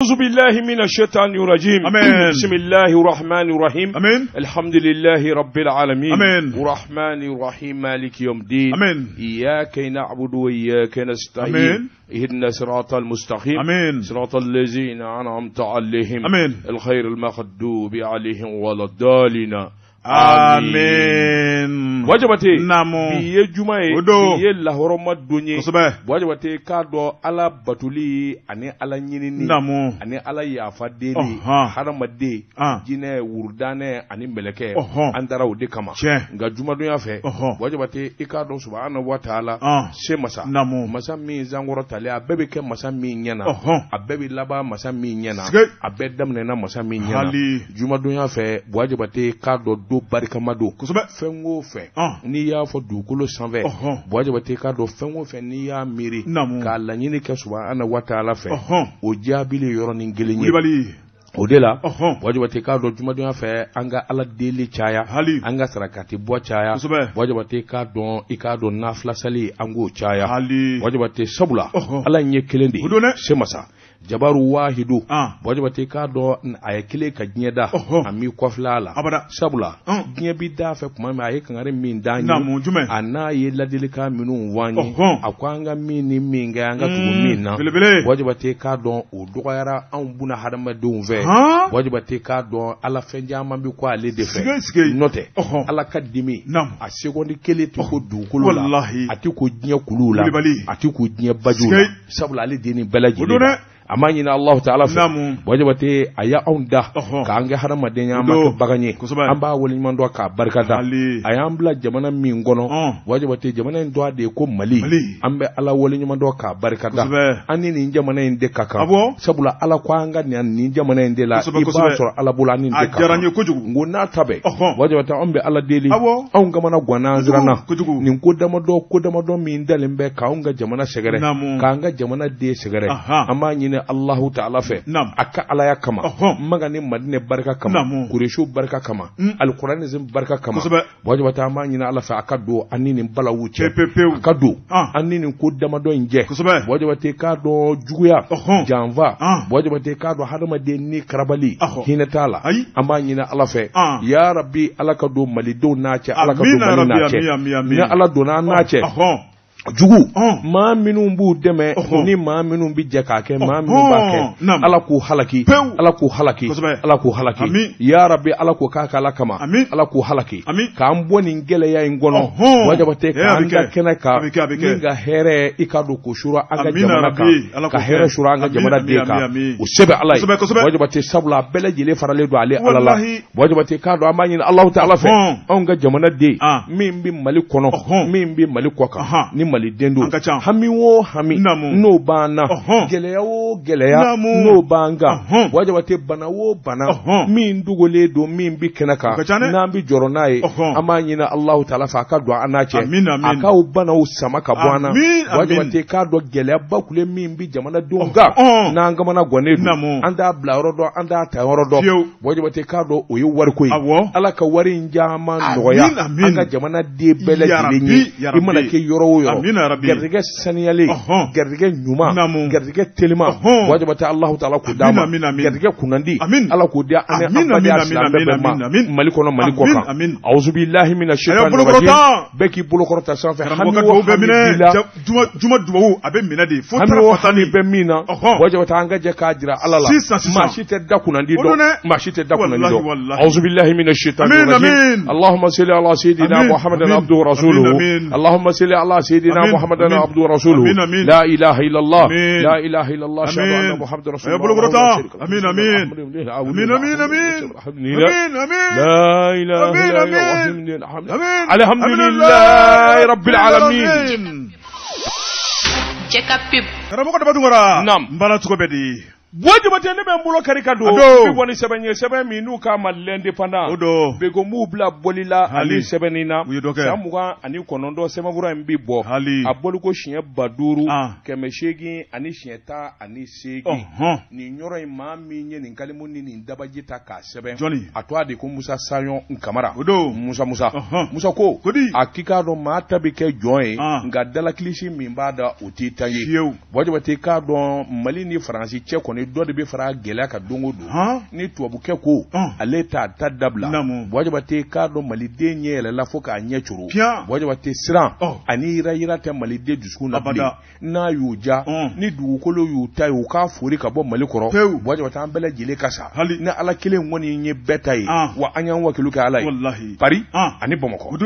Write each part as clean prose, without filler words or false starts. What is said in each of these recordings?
أعوذ بالله من الشيطان الرجيم. آمين. بسم الله الرحمن الرحيم. آمين. الحمد لله رب العالمين. آمين. الرحمن الرحيم، مالك يوم الدين. آمين. إياك نعبد وإياك نستعين. آمين. اهدنا صراط المستقيم. آمين. صراط الذين أنعمت عليهم. آمين. الخير المغضوب عليهم ولا الضالين. Amin. Buwa Jabate. Naamu. Bi ye juma ye. O don. Bi ye lahɔrɔma don ye. Kosɛbɛ. Buwa Jabate, k'a dɔn Ala batoli ani Ala ɲinini. Naamu. Ani Ala yafa deli. Ɔhɔn. Hadamaden. An. Jinɛ, wurudanɛ ani mɛlɛkɛ. Ɔhɔn. An dara o de kama. Tiɲɛ. Nka jumadonya fɛ. Ɔhɔn. Buwa Jabate, i k'a dɔn subahana wa taala. An. Se masa. Naamu. Masa min sankɔrɔtalen, a bɛɛ bɛ kɛ masa min ɲɛ na. Ɔhɔn. A bɛɛ bɛ laban masa min ɲɛ na. Sike. A bɛɛ daminɛna masa min ɲɛ na. Hali. Jumadonya fɛ, Buwa Jabate, k'a dɔn don barikama don. Kosɛbɛ. Fɛn o fɛn Ɔn. n'i y'a fɔ dugukolo sanfɛ, Ɔhɔn. Buwa Jabate, k'a dɔn fɛn o fɛn n'i y'a miiri Naamu. k'a laɲini kɛ subahana wa taala fɛ, Ɔhɔn. o jaabili yɔrɔnin kelen ye. Kulibali. O de la, Ɔhɔn. Buwa Jabate, k'a dɔn jumadonya fɛ, an ka Ala deli caya, Hali. an ka sarakati bɔ caya. Kosɛbɛ. Buwa Jabate, k'a dɔn, i k'a dɔn nafilasali, an k'o caya. Hali. Buwa Jabate, sabula Ɔhɔn. Ala in ye kelen de O don dɛ. ye, se masa jabaru wahidu. An. Buwa Jabate, k'a dɔn a ye kelen ka diɲɛ da, Ɔhɔn. a m'i kɔfilɛ a la. Abada. Sabula Ɔn. diɲɛ bi da fɛ tuma min, a ye kangari min d'an ye, Naamu, jumɛn? a n'a ye ladilikan minnu fɔ an ye, Ɔhɔn. a ko an ka min ni min kɛ, an ka tugu min na. Belebele. Buwa Jabate, k'a dɔn o dɔgɔyara anw buna hadamadenw fɛ. Han? Buwa Jabate, k'a dɔn Ala fɛn caman bɛ ko ale de fɛ. Sige, sige. N'o tɛ, Ɔhɔn. Ala ka dimi, Naamu. a sekondi kelen tɛ ko dugukolo la, Walahi. a tɛ ko diɲɛ kuluw la, Kulibali. a tɛ ko diɲɛ bajiw la. Sige. Sabula ale den nin bɛɛ O don lajɛlen dɛ. a m'a ɲini Alahu taala fɛ. Naamu. Buwa Jabate, a y'anw da Ɔhɔn. k'an kɛ hadamadenya, an O ma don. kɛ bagan ye. Kosɛbɛ. An b'a waleɲuman dɔn k'a barika da. Hali. A y'an bila jamana min kɔnɔ, Ɔn. Buwa Jabate, jamana in tɔgɔ de ye ko Mali. Mali. An bɛ Ala waleɲuman dɔn k'a barika da. Kosɛbɛ. An ni nin jamana in de ka kan. Awɔ. Sabula Ala ko an ka nin jamana in de la, Kosɛbɛ, i b'a kosɛbɛ. sɔrɔ Ala bolo an ni nin A de ka diyara kan. n ye kojugu. N ko n'a ta bɛɛ, Ɔhɔn. Buwa Jabate, anw bɛ Ala deli. Awɔ. Anw kamana ganna, an siranna. Kojugu. Nin ko damadɔ, ko damadɔ min dalen bɛ k'anw ka jamana sɛgɛrɛ, Naamu. k'an ka jamana den sɛgɛrɛ, Ahan. an b'a ɲini Alahu taala fɛ, Naamu. a ka Alaya kama, Ɔhɔn. Maka ni Madinɛ barika kama, Naamu. Kuresiw barika kama, Alikuranɛ barika kama. Kosɛbɛ. Buwa Jabate, an b'a ɲini Ala fɛ, a ka don an ni nin balawu cɛ. Pewu, pewu. A ka don An. an ni nin ko damadɔ in jɛ. Kosɛbɛ. Buwa Jabate, k'a dɔn juguya, Ɔhɔn. janfa, An. Buwa Jabate, k'a dɔn hadamaden ni karabali, Ɔhɔ. hinɛ t'a la. Ayi. An b'a ɲini Ala fɛ, An. ya Rabi, Ala ka don malidenw n'a cɛ, Ala ka don Amina Mali n'a Rabi, cɛ. ami, ami, ami. Ni Ala donna an n'a cɛ, Ɔhɔn. jugu Ɔn. maa minnu b'u dɛmɛ Ɔhɔn. ni maa minnu bɛ jɛ k'a kɛ, maa minnu b'a kɛ, Naamu. Ala k'u halaki. Pewu. Ala k'u halaki. Kosɛbɛ. Ala k'u halaki. Ami. Ya Rabi, Ala k'o k'a k'Ala kama. Ami. Ala k'u halaki, Ami. k'an bɔ nin gɛlɛya in kɔnɔ. Ɔhɔn. Buwa Jabate, Eh, a k'an bɛ da kɛ. kɛnɛ kan A bɛ kɛ, a bɛ kɛ. ni ka hɛrɛ, i ka don k'o sura an ka Amina jamana Rabi, kan, Ala ka k'o hɛrɛ kɛ. sura an ka Ami, jamana ami, den ami, kan, ami. o se bɛ Ala ye. Kosɛbɛ, kosɛbɛ. Buwa Jabate, sabula a bɛɛ lajɛlen faralen don ale Ala la. Walahi. Buwa Jabate, k'a dɔn an b'a ɲini Alahu taala fɛ, Ɔhɔn. anw ka jamana den An. min bɛ Mali kɔnɔ, Ɔhɔn. min bɛ Mali kɔ kan, Ahan. ni Maliden don, An ka ca. hami o hami Naamu. n'o b'an na, Ɔhɔn. gɛlɛya o gɛlɛya Naamu. n'o b'an kan, Ɔhɔn. Buwa Jabate, bana o bana Ɔhɔn. min dogolen don, min bɛ kɛnɛ kan, O ka ca dɛ. n'an bɛ jɔrɔ n'a ye, Ɔhɔn. an b'a ɲini Alahu taala fɛ, a ka don an n'a cɛ, Amin, amin. a k'aw banaw sama ka bɔ an na. Amin, Buwa amin. Jabate, k'a dɔn gɛlɛyaba kule min bɛ jamanadenw kan, Ɔhɔn. n'an kamana gannen don, Naamu. an t'a bila yɔrɔ dɔn, an t'a ta yɔrɔ dɔn. Fiyewu. Buwa Jabate, k'a dɔn o ye wariko ye. Awɔ. Ala ka wari in caman nɔgɔya Amin, amin. an ka jamana den bɛɛ Ya lajɛlen ye. Rabbi, ya I mana Rabbi. kɛ yɔrɔ o yɔrɔ, Amina Rabbi. garijɛgɛ saniyalen, Ɔhɔn. garijɛgɛ ɲuman, Naamu. garijɛgɛ telima, Ɔhɔn. Buwa Jabate, Alahu taala k'o d'a ma. Amin, amin, amin. Garijɛgɛ kunnandi, Amin. Ala k'o di an ni an Amin, badenya amin, silamɛ amin, bɛɛ ma, amin, amin. Mali kɔnɔ, Mali kɔ Amin, kan. amin. Awuzubilahi mina Ayiwa, shaitani bolokɔrɔta. rajim. Bɛɛ k'i bolokɔrɔta sanfɛ. Karamɔgɔ Hami ka o dugawu bɛ hami minɛ. b'i la, Juma dugawu a bɛ minɛ de. Fo hami taara o fatani. hami bɛ min na, Ɔhɔn. Buwa Jabate, an ka jɛ k'a jira Ala la. Sisan, sisan. Maa si tɛ da kunnandi O don dɔn, dɛ. maa si tɛ da kunnandi Walahi, dɔn. walahi. Awuzubilahi mina shaitani Amin, rajim. amin. Allahumma salli ala sayyidina Amin, Muhammadan amin. abduhu wa rasuluhu. Amin, amin. Allahumma salli ala sayyidina Amin, Muhammadan amin. abduhu wa rasuluhu. Amin, amin. La ilaha illallah. Amin. La ilaha illallah. Ashhadu anna Amin. Muhammadan Ayiwa, rasulullah. bolokɔrɔta. Amin, amin. Amin, amin, amin. Amin, amin. La ilaha Amin, illallah. amin. Amin. Alhamdulillahi rabbil alamin. Cɛ ka pub. Karamɔgɔ Daba Tunkara. Naam. N baara cogo bɛ di? Buwa Jabate, ne bɛ n bolo kari ka don. A don. N bɛ bɔ ni sɛbɛn ye, sɛbɛn min n'u k'a ma L'Indépendant. O don. Beko m'u bila bɔli la Hali. ani sɛbɛnni na. U ye dɔ kɛ. San 29 sɛbɛnfura in bi bɔ. Hali. A bɔliko siɲɛ 5000 Ah. 888. Ɔhɔn. Nin yɔrɔ in, maa min ye nin kalimu ni nin dabaji ta k'a sɛbɛn. Jɔnni? A tɔgɔ de ko Musa Sayɔn Kamara. O don. Musa Musa. Ɔhɔn. Musa ko. Kodi. A k'i k'a dɔn maa ta bɛ kɛ jɔn ye. Ah. Nka dalakilisi min b'a da, o t'i ta ye. Fiyewu. Buwa Jabate, k'a dɔn Mali ni Faransi cɛ kɔni kɔni dɔ de bɛ fara gɛlɛya kan don o don ni tubabukɛ ko ale t'a ta dabila Buwa Jabate k'a dɔn maliden ɲɛ yɛlɛla fo k'a ɲɛ coro Buwa Jabate siran ani yirayira tɛ maliden dusukun na bilen n'a y'u ja ni dugukolo y'u ta ye u k'a fori ka bɔ Mali kɔrɔ Buwa Jabate an bɛɛ lajɛlen ka sa ni Ala kelen kɔni ye bɛɛ ta ye wa an y'an wakilu kɛ Ala ye Paris ani Bamakɔ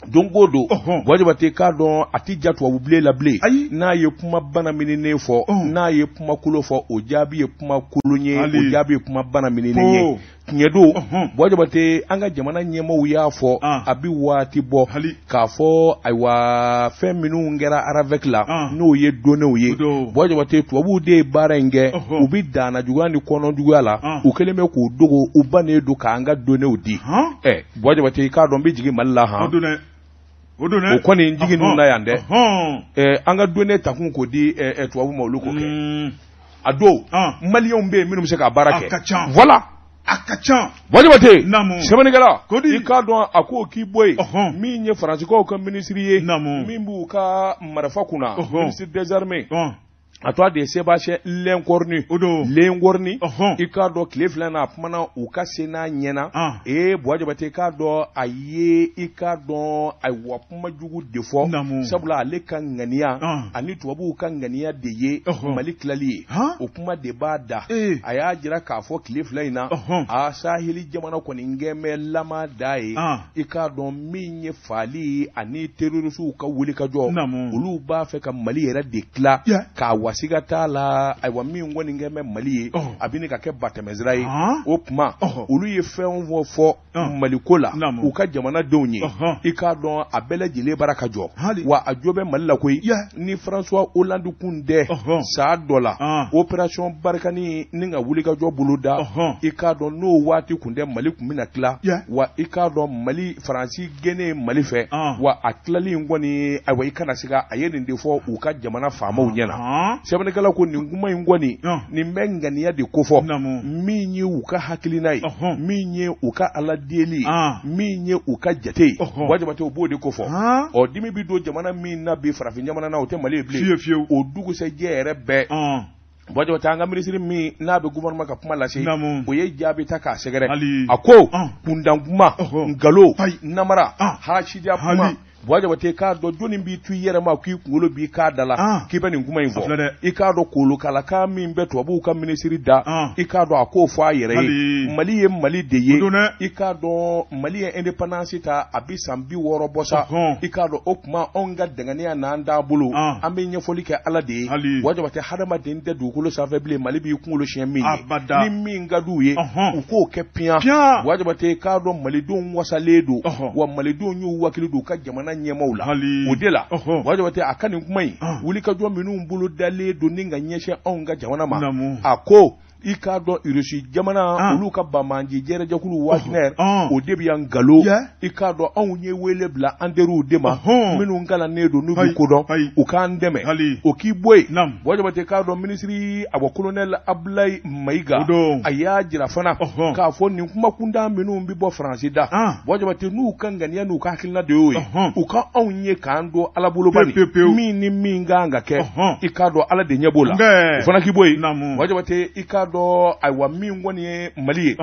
don o don Buwa Jabate k'a dɔn a tɛ ja tubabu bilen la bilen n'a ye kuma banamininen fɔ n'a ye kuma kolon fɔ o jaabi ye kuma kolon ye o jaabi ye kuma banamininen ye tiɲɛ don Buwa Jabate an ka jamana ɲɛmaaw y'a fɔ a bɛ waati bɔ k'a fɔ ayiwa fɛn minnu kɛra RAVEC la n'o ye données ye Buwa Jabate tubabuw de ye baara in kɛ u bɛ danna juguya ni kɔnɔ juguya la u kɛlen bɛ k'u dogo u bannen don k'an ka données di ɛ Buwa Jabate i k'a dɔn n bɛ jigin Mali la han o kɔni jigin ninnu na yan dɛ an ka données ta kun k'o di tubabu ma olu k'o kɛ a don maliyɛnw bɛ yen minnu bɛ se k'a baara kɛ voilà a ka ca Buwa Jabate sɛbɛnnikɛla i k'a dɔn a ko k'i bɔ yen min ye faransikaw ka minisiri ye min b'u ka marifa kunna ministre des armées a tɔgɔ de ye Sébastien Lecornu Lecornu i k'a dɔn tile fila na a kumana u ka Sénat ɲɛna ee Buwa Jabate i k'a dɔn a ye i k'a dɔn ayiwa kuma jugu de fɔ sabula ale ka ŋaniya ani tubabuw ka ŋaniya de ye Mali tilali ye o kuma de b'a da a y'a jira k'a fɔ tile fila in na a saheli jamana kɔni kɛn bɛ lama da ye i k'a dɔn min ye faali ani terroristew ka wulikajɔ olu b'a fɛ ka Mali yɛrɛ de tila k'a wasiga t'a la ayiwa min kɔni kɛn bɛ Mali ye a bɛ ka kɛ batɛmɛsira ye o tuma olu ye fɛn o fɔ Mali ko la u ka jamanadenw ye i k'a dɔn a bɛɛ lajɛlen bara ka jɔ wa a jo bɛ Mali la koyi ni François Hollande kun tɛ saa dɔ la opération Barkhane ni ka wulikajɔ boloda i k'a dɔn n'o waati kun tɛ Mali kun bɛna tila wa i k'a dɔn Mali Faransi gɛnnen Mali fɛ wa a tilali in kɔni ayiwa i kana siga a ye nin de fɔ u ka jamana faamaw ɲɛna sɛbɛnnikɛla ko nin kuma in kɔni nin bɛ ŋaniya de kofɔ min ye u ka hakilina ye min ye u ka ala deli ye min ye u ka jate ye Buwa Jabate u b'o de kofɔ ɔ dimi bɛ don jamana min na bi farafin jamana na o tɛ Mali ye bilen fiyewu o dugusɛjɛ yɛrɛ bɛɛ Buwa Jabate an ka minisiri min n'a bɛ gouvernement ka kuma lase o ye jaabi ta k'a sɛgɛrɛ a ko kundan kuma nkalon namara hasidiya kuma Buwa Jabate k'a dɔn jɔnni b'i to i yɛrɛ ma k'i kunkolo b'i kan da la k'i bɛ nin kuma in fɔ i k'a dɔn kolokalakan min bɛ tubabuw ka minisiri da i k'a dɔn a k'o fɔ a yɛrɛ ye Mali ye Mali de ye i k'a dɔn Mali ye indépendance ta a bɛ san 60 bɔ sa i k'a dɔn o tuma anw ka danganiya n'an taabolo an bɛ ɲɛfɔli kɛ Ala de ye Buwa Jabate hadamaden tɛ dugukolo sanfɛ bilen Mali b'i kunkolo siɲɛ min ye ni min ka d'u ye u k'o kɛ piyan Buwa Jabate k'a dɔn malidenw wasalen don wa malidenw y'u wakili don u ka jamana ɲɛmaaw la o de la Buwa Jabate a ka nin kuma in wulikajɔ minnu bolo dalen don ni ka ɲɛsin anw ka jamana ma a ko i k'a dɔn Irisi jamana olu ka banbaanci jɛrɛjɛkulu Wagner o de bɛ yan nkalon i k'a dɔn anw ye wele bila an teriw de ma minnu kalannen don n'u bɛ ko dɔn u k'an dɛmɛ o k'i bɔ yen Buwa Jabate k'a dɔn minisiri awa colonel Abulayi Mayiga a y'a jira fana k'a fɔ nin kuma kuntan minnu bɛ bɔ Faransi da Buwa Jabate n'u ka ŋaniya n'u ka hakilina de y'o ye u ka anw ye k'an don Ala bolo bani min ni min ka kan ka kɛ i k'a dɔn Ala de ɲɛ b'o la o fana k'i bɔ yen Buwa Jabate i k'a dɔn ayiwa min kɔni ye Mali ye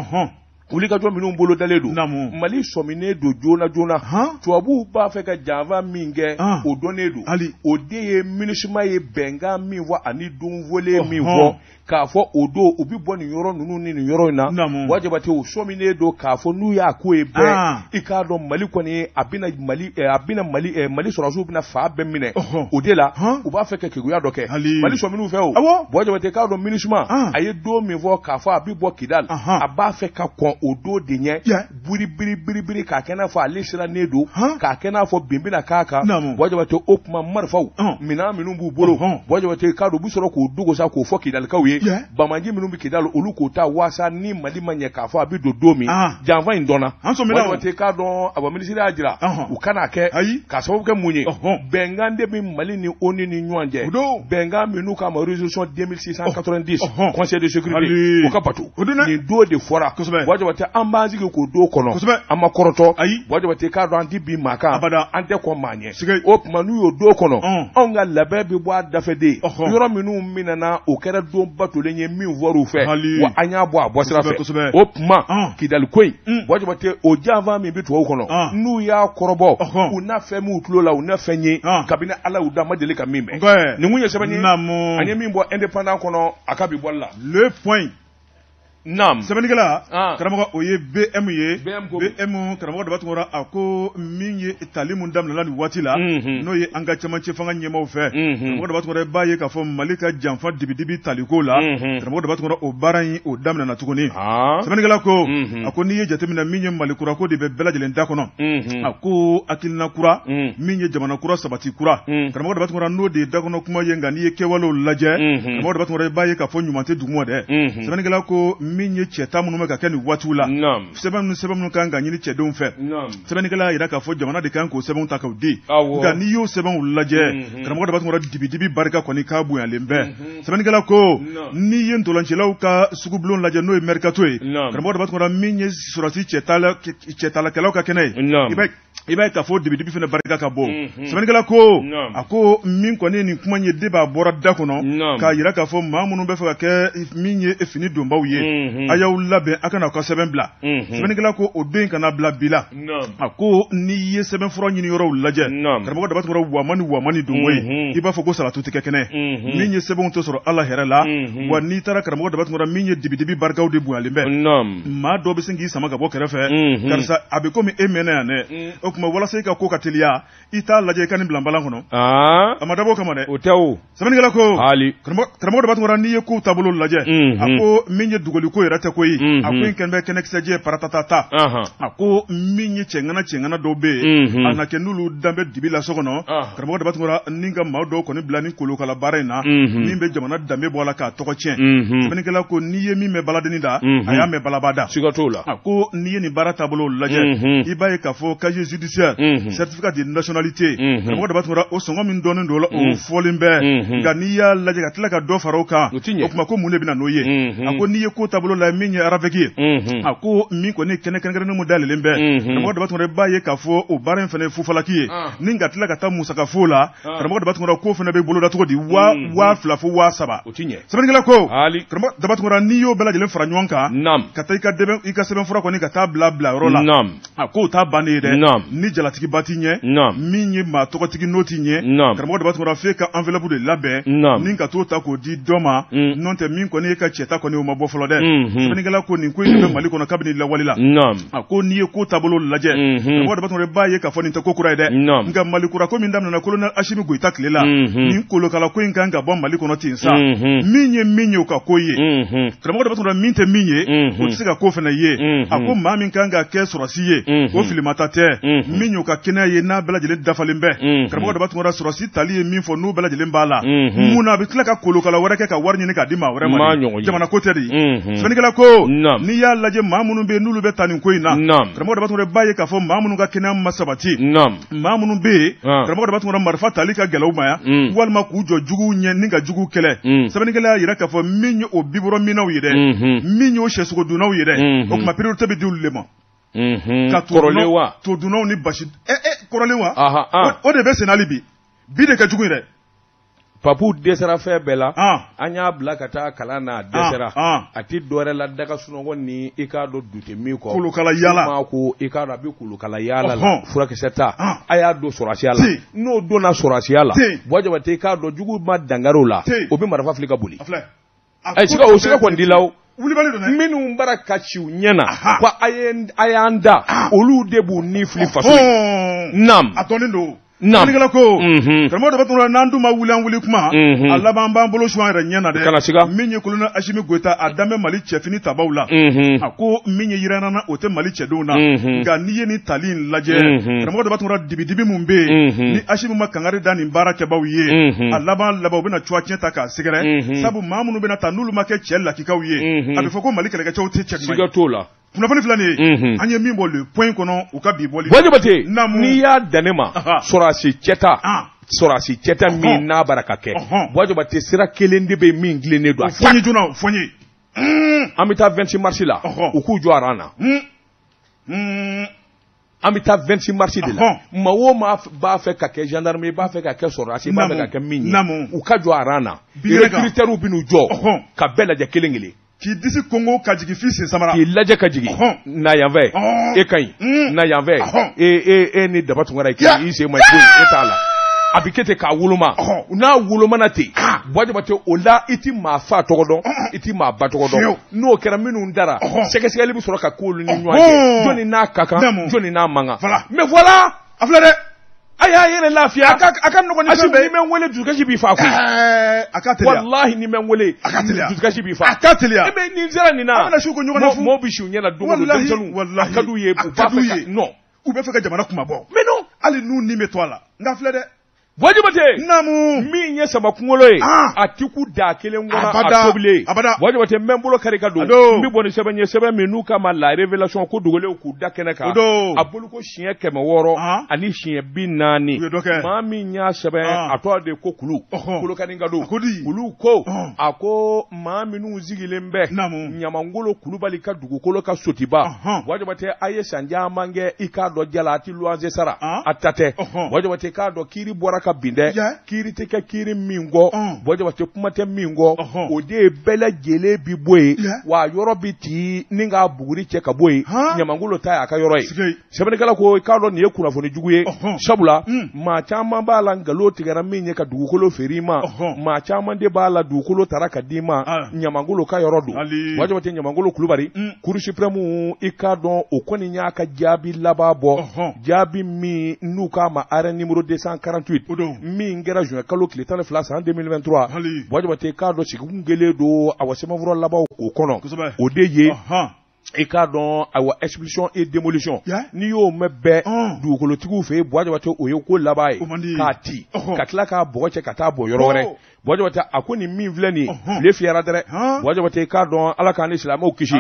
wulikajɔ minnu bolo dalen don Mali sɔminen don joona joona tubabuw b'a fɛ ka janfa min kɛ o dɔnnen don o de ye MINUSMA ye bɛnkan min fɔ ani donfɔlen min fɔ k'a fɔ o don u bɛ bɔ nin yɔrɔ ninnu ni nin yɔrɔ in na Buwa Jabate u sɔminen don k'a fɔ n'u y'a ko ye bɛɛ i k'a dɔn Mali kɔni a bɛna Mali a bɛna Mali Mali sɔrɔdasiw bɛna fan bɛɛ minɛ o de la u b'a fɛ ka keguya dɔ kɛ Mali sɔmin'u fɛ o Buwa Jabate k'a dɔn MINUSMA a ye don min fɔ k'a fɔ a bɛ bɔ Kidali a b'a fɛ ka kɔn o don de ɲɛ biri biri biri biri k'a kɛ n'a fɔ ale sirannen don k'a kɛ n'a fɔ bin bɛna k'a kan Buwa Jabate o tuma marifaw minɛn minnu b'u bolo Buwa Jabate k'a dɔn u bɛ sɔrɔ k'o dogo sa k'o fɔ Kidalikaw ye banbaanci minnu bɛ Kidali olu k'o ta waasa ni Mali ma ɲɛ k'a fɔ a bɛ don don min janfa in dɔnna Buwa Jabate k'a dɔn awa minisiri y'a jira u kan'a kɛ k'a sababu kɛ mun ye bɛnkan de bɛ Mali ni ONU ni ɲɔgɔn cɛ bɛnkan min n'u k'a ma résolution 2690 conseil de sécurité o ka bato nin don de fɔra Buwa Jabate an b'an sigi k'o don kɔnɔ an ma kɔrɔtɔ Buwa Jabate k'a dɔn an tɛ bin maa kan an tɛ kɔn maa ɲɛ o tuma n'u y'o don kɔnɔ anw ka labɛn bɛ bɔ a dafɛ de yɔrɔ minnu minɛna o kɛra don batolen ye min fɔr'u fɛ wa an y'a bɔ a bɔsira fɛ o tuma Kidali ko in Buwa Jabate o janfa min bɛ tubabu kɔnɔ n'u y'a kɔrɔbɔ u na fɛn m'u tulo la u na fɛn ye kabini Ala y'u da ma deli ka min mɛn nin kun ye sɛbɛn ye an ye min bɔ Indépendant kɔnɔ a ka bi bɔli la Le Point. Naam. Sɛbɛnnikɛla, an, karamɔgɔ o ye BM ye, BM ko, BM karamɔgɔ Daba Tunkara a ko min ye tali min daminɛna nin waati la, unhun, n'o ye an ka cɛmancɛ fanga ɲɛmaaw fɛ, unhun, karamɔgɔ Daba Tunkara i b'a ye k'a fɔ Mali ka janfa dibidibi taliko la, unhun, karamɔgɔ Daba Tunkara o baara in o daminɛna tuguni, an, sɛbɛnnikɛla ko, unhun, a ko n'i ye jateminɛ min ye Mali kura ko de bɛ bɛɛ lajɛlen da kɔnɔ, unhun, a ko hakilina kura, un, min ye jamana kura sabati kura, un, karamɔgɔ Daba Tunkara n'o de ye dakɔnɔ kuma ye nka n'i ye kɛwalew lajɛ, unhun, karamɔgɔ Daba Tunkara i b'a ye k'a fɔ ɲuman tɛ duguma dɛ, unhun, sɛbɛnnikɛla ko min ye cɛta minnu bɛ ka kɛ nin waatiw la, naamu, sɛbɛn minnu sɛbɛn minnu kan ka ɲini cɛdenw fɛ, naamu, sɛbɛnnikɛla y'a jira k'a fɔ jamana de kan k'o sɛbɛnw ta k'o di, awɔ, nka n'i y'o sɛbɛnw lajɛ, unhun, karamɔgɔ Daba Tunkara dibidibi barika kɔni k'a bonyalen bɛ, unhun, sɛbɛnnikɛla ko, naamu, n'i ye ntolancilaw ka sugubulon lajɛ n'o ye mercato ye, naamu, karamɔgɔ Daba Tunkara min ye sɔrɔdasi cɛtalakɛlaw ka kɛnɛ ye, naamu, i b'a i b'a ye k'a fɔ dibidibi fana barika ka bon sɛbɛnnikɛla ko a ko min kɔni nin kuma ye de b'a bɔra da kɔnɔ k'a jira k'a fɔ maa minnu bɛ fɛ ka kɛ min ye fini donbaw ye a y'aw labɛn a ka na aw ka sɛbɛn bila sɛbɛnnikɛla ko o don in kana bila bi la a ko n'i ye sɛbɛnfura ɲini yɔrɔw lajɛ karamɔgɔ Daba Tunkara wama ni wama ni donko ye i b'a fɔ ko salatu tigɛ kɛnɛ min ye sɛbɛnw tɛ sɔrɔ ala hɛrɛ la wa n'i taara karamɔgɔ Daba Tunkara min ye dibidibi barikaw de bonyalen bɛ maa dɔ bɛ sin k'i sama ka bɔ kɛrɛfɛ karisa a bɛ komi e mɛnna yan dɛ o tuma walasa i ka ko ka teliya i t'a lajɛ i ka nin bila balan kɔnɔ a ma dabɔ o kama dɛ o tɛ o sɛbɛnnikɛla ko karamɔgɔ Daba Tunkara n'i ye kow taabolo lajɛ a ko min ye dogoliko yɛrɛ tɛ koyi a ko in kɛlen bɛ kɛnɛkisɛjɛ paratatata a ko min ye cɛŋana cɛŋana dɔw bɛ yen a na kɛ n'olu dan bɛ dibi la so kɔnɔ karamɔgɔ Daba Tunkara ni ka maa dɔw kɔni bila ni kolokala baara in na min bɛ jamana danbe bɔ a la k'a tɔgɔ tiɲɛ sɛbɛnnikɛla ko n'i ye min mɛn baladennin da a y'a mɛn balaba da siga t'o la a ko n'i ye nin baara taabolo lajɛ i b'a ye k'a fɔ casier judiciaire certificat de nationalité karamɔgɔ Daba Tunkara o sɔngɔ min dɔnnen don o la o fɔlen bɛ nka n'i y'a lajɛ ka tila ka dɔ fara o kan o tuma ko mun de bɛ na n'o ye a ko n'i ye ko taabolo lajɛ min ye RAVEC ye a ko min kɔni kɛnɛ kɛrɛnkɛrɛnnen min dayɛlɛlen bɛ karamɔgɔ Daba Tunkara i b'a ye k'a fɔ o baara in fana ye fufalaki ye ni ka tila ka taa musaka fo la karamɔgɔ Daba Tunkara ko fana bɛ boloda cogo di 2000 fo 3000 o ti ɲɛ sɛbɛnnikɛla ko karamɔgɔ Daba Tunkara n'i y'o bɛɛ lajɛlen fara ɲɔgɔn kan ka taa i ka sɛbɛnfura kɔni ka taa bila bilayɔrɔ la a k'o t'a bannen ye dɛ ni jalatigiba ti ɲɛ min ye maa tɔgɔtigi n'o ti ɲɛ karamɔgɔ Daba Tunkara f'e ka enveloppe de labɛn ni ka t'o ta k'o di dɔ ma n'o tɛ min kɔni ye ka cɛta kɔni o ma bɔ fɔlɔ dɛ sɛbɛnnikɛla ko nin ko in bɛ Mali kɔnɔ kabini lawale la a ko n'i ye ko taabolo lajɛ karamɔgɔ Daba Tunkara i b'a ye k'a fɔ nin tɛ ko kura ye dɛ nka Mali kura ko min daminɛna colonel Asimi Goyita tile la nin kolokala ko in kan ka bɔ Mali kɔnɔ ten sa min ye min ye o ka ko ye karamɔgɔ Daba Tunkara min tɛ min ye o tɛ se ka ko fana ye a ko maa min kan ka kɛ sɔrɔsi ye o filimata tɛ min y'o ka kɛnɛya ye n'a bɛɛ lajɛlen dafalen bɛ karamɔgɔ Daba Tunkara sɔrɔsi tali ye min fɔ n'o bɛɛ lajɛlen b'a la mun na a bɛ tila ka kolokala wɛrɛ kɛ ka wari ɲini k'a di maa wɛrɛ ma jamana ko tɛ de sɛbɛnnikɛla ko n'i y'a lajɛ maa minnu bɛ yen n'olu bɛ ta nin ko in na karamɔgɔ Daba Tunkara i b'a ye k'a fɔ maa minnu ka kɛnɛya ma sabati maa minnu bɛ yen karamɔgɔ Daba Tunkara marifa tali ka gɛlɛn u ma yan walima k'u jɔ juguw ɲɛ ni ka juguw kɛlɛ sɛbɛnnikɛla y'a jira k'a fɔ min ye o bibɔrɔ minnaw ye dɛ min y'o sɛsogodunnaw ye dɛ o tuma priorité bɛ di olu de ma ka kɔrɔlen wa todunnaw ni basi kɔrɔlen wa o de bɛ sen hali bi bi de ka jugu yɛrɛ Papu dɛsɛra fɛn bɛɛ la an y'a bila ka taa kalan na a dɛsɛra a tɛ dɔwɛrɛ la daga sunɔgɔ ni i k'a dɔn dute min kɔ kolokala yaala ko i k'a dɔn a bɛ kolokala yaala la furakisɛ ta a y'a don sɔrɔsiya la n'o donna sɔrɔsiya la Buwa Jabate i k'a dɔn jugu ma dankari o la o bɛ marifa fili ka boli ayi o siga kɔni t'i la o minnu bara ka ci u ɲɛ na ko a y'an da olu de b'u ni fili faso ye naam a dɔnnen don Sɛbɛnnikɛla ko karamɔgɔ Daba Tunkara n'an dun ma wuli an wuli kuma a laban b'an bolo su an yɛrɛ ɲɛ na dɛ kana siga min ye colonel Asimi Goyita a dan bɛ Mali cɛfini tabaw la a ko min ye yiranna o tɛ Mali cɛdenw na nka n'i ye nin tali in lajɛ karamɔgɔ Daba Tunkara dibidibi min bɛ yen ni Asimi ma kangari da nin baara kɛbaw ye a laban laban u bɛna cuwa tiɲɛ ta k'a sɛgɛrɛ sabu maa minnu bɛna ta n'olu ma kɛ cɛ lakikaw ye a bɛ fɔ ko Mali kɛlɛkɛcɛw tɛ cɛ siga t'o la kunnafoni filɛ nin ye an ye min bɔ Le Point kɔnɔ u ka bi bɔli Buwa Jabate n'i y'a dan ne ma sɔrɔsi cɛta sɔrɔsi cɛta min n'a bara ka kɛ Buwa Jabate sira kelen de bɛ min tilennen don a fɔ n ye joona fɔ n ye an bɛ taa 26 mars la u k'u jɔ aran na An bɛ taa 26 mars de la. Maa o maa b'a fɛ ka kɛ gendarme ye, i b'a fɛ ka kɛ sɔrɔdasi, i b'a fɛ ka kɛ min ye, u ka jɔ a rang na. Recruteurs bɛ n'u jɔ ka bɛɛ lajɛ kelen kelen. K'i disi kongo ka jigin f'i sen samara. K'i lajɛ ka jigin na yan fɛ, e ka ɲi na yan fɛ, e e e ni Daba Tunkara ye kelen, i sen ma ɲi, e t'a la. A bɛ kɛ ten k'a woloma. N'a wolomana ten, Buwa Jabate, o la i ti maa fa tɔgɔ dɔn, i ti maa ba tɔgɔ dɔn. N'o kɛra, minnu dara, sɛgɛsɛgɛli bɛ sɔrɔ ka k'olu ni ɲɔgɔn cɛ, jɔnni n'a ka kan, jɔnni n'a man kan. Mais voilà, a filɛ dɛ. A y'a yɛrɛ lafiya. A ka nɔgɔn ni fɛn bɛɛ. Ni bɛ n wele, dusukasi b'i fa koyi. A ka teliya. Walahi, ni bɛ n wele. A ka teliya. Dusukasi b'i fa. A ka teliya. E bɛ nin sera nin na. An bɛna su ko ɲɔgɔn na fu. Mɔɔw bɛ si u ɲɛ na don o don, denmisɛnninw. A ka d'u ye, u b'a fɛ ka non. U bɛ fɛ ka jamana kuma bɔ. Mais non. Hali n'u ni bɛ to a la. Nka filɛ dɛ. Buwa Jabate. Naamu. Min ye sama kunkolo ye. A ti ku da kelen kɔnɔ a tobilen. Abada. Buwa Jabate, n bɛ n bolo kari ka don. N bɛ bɔ ni sɛbɛn ye, sɛbɛn min n'u k'a ma La Révélation, ko dogolenw k'u da kɛnɛ kan. A bolo ko siɲɛ 600 ani siɲɛ 40. U ye dɔ kɛ. Maa min y'a sɛbɛn, a tɔgɔ de ko Kulu. Kolokani ka don. Kulu ko a ko maa minnu sigilen bɛ. Ɲamangolo Kulubali ka dugukolo ka Sotiba. Buwa Jabate, a ye san caman kɛ, i k'a dɔn jala a ti luwanse sara. A ta tɛ. Buwa Jabate, k'a dɔn kiiri bɔra ka bin dɛ. Kiiri tɛ kɛ kiiri min kɔ, Buwa Jabate, kuma tɛ min kɔ, o de ye bɛɛ lajɛlen bi bɔ yen, wa yɔrɔ bi ci ni k'a buguri cɛ ka bɔ yen. Ɲamangolo ta y'a ka yɔrɔ ye. Sɛbɛnnikɛla ko i k'a dɔn nin ye kunnafoni jugu ye, sabula maa caman b'a la nkalon tigɛra min ye ka dugukolo feere i ma, maa caman de b'a la dugukolo tara ka d'i ma. Ɲamangolo ka yɔrɔ don. Buwa Jabate, Ɲamangolo Kulubali, Cour suprême, i k'a dɔn o kɔni y'a ka jaabi laban bɔ, jaabi min n'u k'a ma arrêt numéro 248, min kɛra juin kalo tile 12 san 2023. Buwa Jabate, k'a dɔn sigikun kelen don, awa sɛbɛnfura labanw k'o kɔnɔ, o de ye i k'a dɔn ayiwa expulsion et démolition. N'i y'o mɛn bɛɛ dugukolotigiw fɛ yen, Buwa Jabate, o ye ko laban ye, k'a ci ka tila k'a bɔgɔ cɛ ka taa bɔ yɔrɔ wɛrɛ. Buwa Jabate, a ko nin min filɛ nin ye, tile fiyɛra dɛrɛ. Buwa Jabate, k'a dɔn Ala k'an ni silamɛw kisi.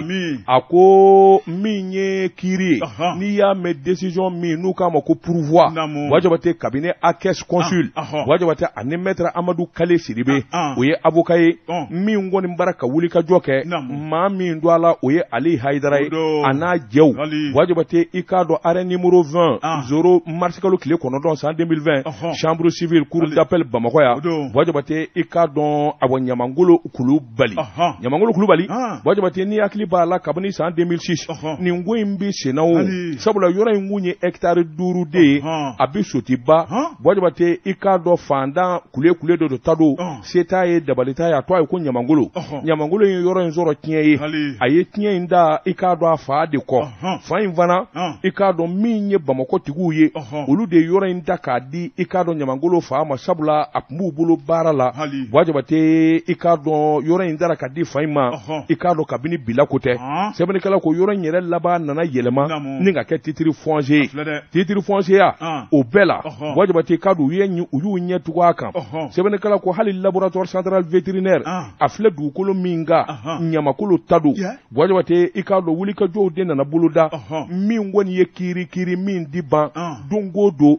A ko min ye kiiri ye, n'i y'a mɛn décision min n'u k'a ma ko pourvoi, Buwa Jabate, kabini Akes Consul, Buwa Jabate, ani maître Amadu Kale Sidibe, o ye avocat ye min kɔni bara ka wuli ka jɔ kɛ. Maa min don a la, o ye Ali Hayidara ye, a n'a jɛw. Buwa Jabate, i k'a dɔn arrêt numéro 20 0 mars kalo tile 9 san 2020, chambre civile, cour d'appel Bamakɔ yan. Buwa Jabate, i k'a dɔn awa Ɲamangolo Kulubali, Ɲamangolo Kulubali, Buwa Jabate, n'i hakili b'a la, kabini san 2006 nin ko in bɛ senna o, sabula yɔrɔ in kun ye hectare 5 de ye, a bɛ Sotiba. Buwa Jabate, i k'a dɔn fantan kule kule dɔ ta don, se t'a ye, dabali t'a ye, a tɔgɔ ye ko Ɲamangolo. Ɲamangolo ye yɔrɔ in sɔrɔ tiɲɛ ye, a ye tiɲɛ in da, i k'a dɔn a fa de kɔ. Fa in fana, i k'a dɔn min ye Bamakɔ tigiw ye, olu de ye yɔrɔ in da k'a di, i k'a dɔn Ɲamangolo fa ma, sabula a tun b'u bolo baara la. Buwa Jabate, i k'a dɔn yɔrɔ in dara ka di fa in ma, i k'a dɔn kabini bila ko tɛ. Sɛbɛnnikɛla ko yɔrɔ in yɛrɛ laban nana yɛlɛma ni ka kɛ titre foncier ye. Titre foncier ya, o bɛɛ la, Buwa Jabate, k'a dɔn u y'u ɲɛ tugu a kan. Sɛbɛnnikɛla ko hali laboratoire central vétérinaire, a filɛ dugukolo min kan, Ɲamakolo ta don. Buwa Jabate, i k'a dɔn wulikajɔw de nana boloda min kɔni ye kiiri kiiri min di ban don o don,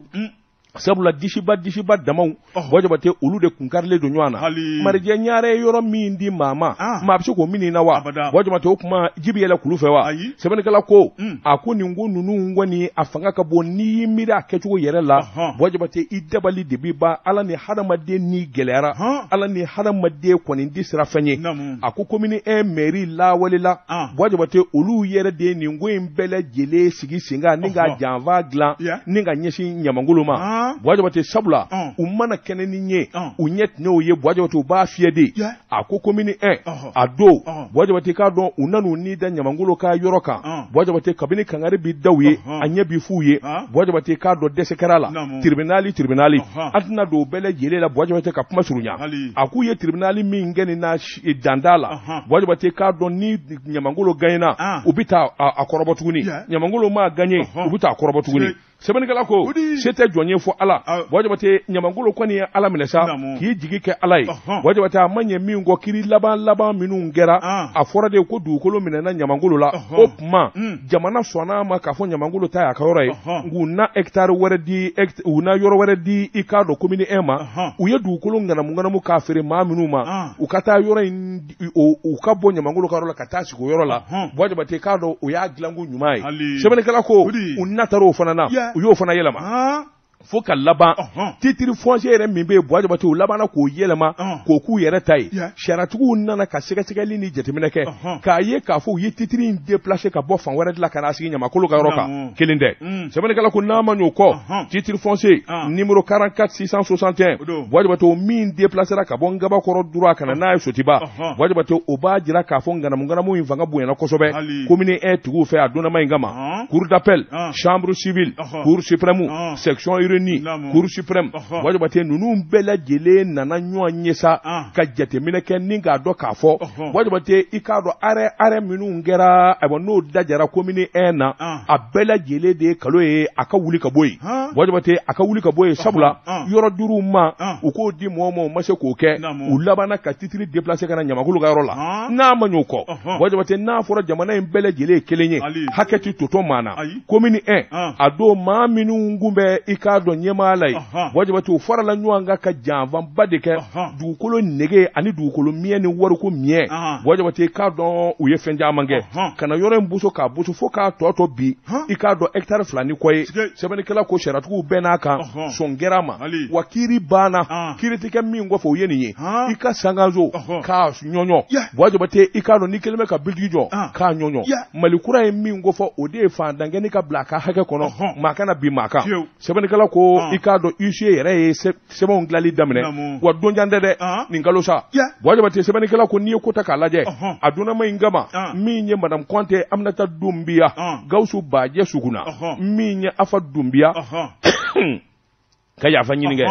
sabula disiba disiba damaw, Buwa Jabate, olu de kun karilen don ɲɔgɔn na. Marijɛ Ɲare ye yɔrɔ min di maa ma, maa bɛ se k'o min na wa? Buwa Jabate, o kuma ji bɛ yɛlɛ kulu fɛ wa? Sɛbɛnnikɛla ko a ko nin ko ninnu kɔni a fanga ka bon. N'i y'i miiri a kɛcogo yɛrɛ la, Buwa Jabate, i dabali de b'i ban. Ala ni hadamaden ni gɛlɛyara, Ala ni hadamaden kɔni di sira fɛn ye. A ko commune 1 mairie lawalela, Buwa Jabate, olu yɛrɛ de ye nin ko in bɛɛ lajɛlen sigi sen kan ni ka janfa dilan ni ka ɲɛsin Ɲamangolo ma. Buwa Jabate, sabula u mana kɛnɛ ni ɲɛ u ɲɛ tinɛw ye, Buwa Jabate, u b'a fiyɛ de. A ko commune 1 a don, Buwa Jabate, k'a dɔn u nan'u ni da Ɲamangolo ka yɔrɔ kan. Buwa Jabate, kabini kangari bi daw ye, a ɲɛ bi f'u ye. Buwa Jabate, k'a dɔn dɛsɛ kɛra la. Tribunal, tribunal, an tɛna don o bɛɛ lajɛlen la. Buwa Jabate, ka kuma surunya, a k'u ye tribunal min kɛ nin na danda la, Buwa Jabate, k'a dɔn ni Ɲamangolo gagnera, u bɛ taa a kɔrɔbɔ tuguni. Ɲamangolo ma gagné, u bɛ taa a kɔrɔbɔ tuguni. Sɛbɛnnikɛla ko se tɛ jɔn ye fɔ Ala. Buwa Jabate, Ɲamangolo kɔni ye Ala minɛ sa k'i jigi kɛ Ala ye. Buwa Jabate, a ma ɲɛ min kɔ, kiri laban laban minnu kɛra, a fɔra de ko dugukolo minɛna Ɲamangolo la. O tuma jamana sɔnna a ma k'a fɔ Ɲamangolo ta y'a ka yɔrɔ ye, u na hectare wɛrɛ di, u na yɔrɔ wɛrɛ di i k'a dɔn commune 1 ma. U ye dugukolo ŋanamu ŋanamu k'a feere maa minnu ma, u ka taa yɔrɔ in, u ka bɔ Ɲamangolo ka yɔrɔ la ka taa sigi o yɔrɔ la. Buwa Jabate, k'a dɔn o y'a dilanko ɲuman ye. Sɛbɛnnikɛla ko u natara o fana na, u y'o fana yɛlɛma fo ka laban titre foncier yɛrɛ min bɛ yen. Buwa Jabate, u labanna k'o yɛlɛma k'o k'u yɛrɛ ta ye. Sariyatigiw nana ka sɛgɛsɛgɛli ni jateminɛ kɛ k'a ye k'a fɔ u ye titre in déplacer ka bɔ fan wɛrɛ de la ka n'a sigi Ɲamakolo ka yɔrɔ kan. Kelen tɛ. Sɛbɛnnikɛla ko n'a ma ɲ'o kɔ, titre foncier numéro 44 661, Buwa Jabate, o min déplacera ka bɔ Ngabakɔrɔ droit ka na n'a ye Sotiba, Buwa Jabate, o b'a jira k'a fɔ ŋanamu ŋanamu in fanga bonyana kosɛbɛ commune 1 tigiw fɛ a donnama in kama. Cour d'appel, chambre civile, cour suprême, section réunie, cour suprême, Buwa Jabate, ninnu bɛɛ lajɛlen nana ɲɔgɔn ye sa ka jateminɛ kɛ ni k'a dɔn k'a fɔ, Buwa Jabate, i k'a dɔn arrêt minnu kɛra, ayiwa, n'o dajara commune 1 na, a bɛɛ lajɛlen de ye kalo ye a ka wuli ka bɔ yen. Buwa Jabate, a ka wuli ka bɔ yen, sabula yɔrɔ duuru ma u k'o di mɔgɔ ma, u ma se k'o kɛ. U labanna ka titre déplacer ka na Ɲamakolo ka yɔrɔ la. N'a ma ɲ'o kɔ, Buwa Jabate, n'a fɔra jamana in bɛɛ lajɛlen ye kelen ye, hakɛ tɛ totɔ maa na. Commune 1 a don, maa minnu kun bɛ i k'a dɔn ɲɛmaaya la yen, Buwa Jabate, u farala ɲɔgɔn kan ka janfanba de kɛ, dugukolo nege ani dugukolo miɲɛ ni wariko miɲɛ. Buwa Jabate, i k'a dɔn u ye fɛn caman kɛ ka na yɔrɔ in boso k'a boso fo k'a tɔ tɔ bi i k'a dɔn hectare 2 ni kɔ ye. Sɛbɛnnikɛla ko sariyatigiw bɛɛ n'a kan sɔn kɛra ma wa kiiri banna. Kiiri tɛ kɛ min kɔfɛ, o ye nin ye: i ka sankanso k'a ɲɔɲɔ. Buwa Jabate, i k'a dɔn n'i kɛlen bɛ ka bitigi jɔ k'a ɲɔɲɔ, Mali kura ye min ko fɔ, o de ye fantankɛni ka bila a ka hakɛ kɔnɔ, maa kana bin maa kan. Sɛbɛnnikɛla ko i k'a dɔn huissier yɛrɛ ye sɛbɛnw dilanli daminɛ wa donjan tɛ dɛ, nin kalo sa. Buwa Jabate, sɛbɛnnikɛla ko n'i ye ko ta k'a lajɛ a donnama in kama, min ye madame Kɔnte Aminata Dunbiya, Gawusu Bajɛ Suguna, min ye Afa Dunbiya ka yafa ɲini kɛ,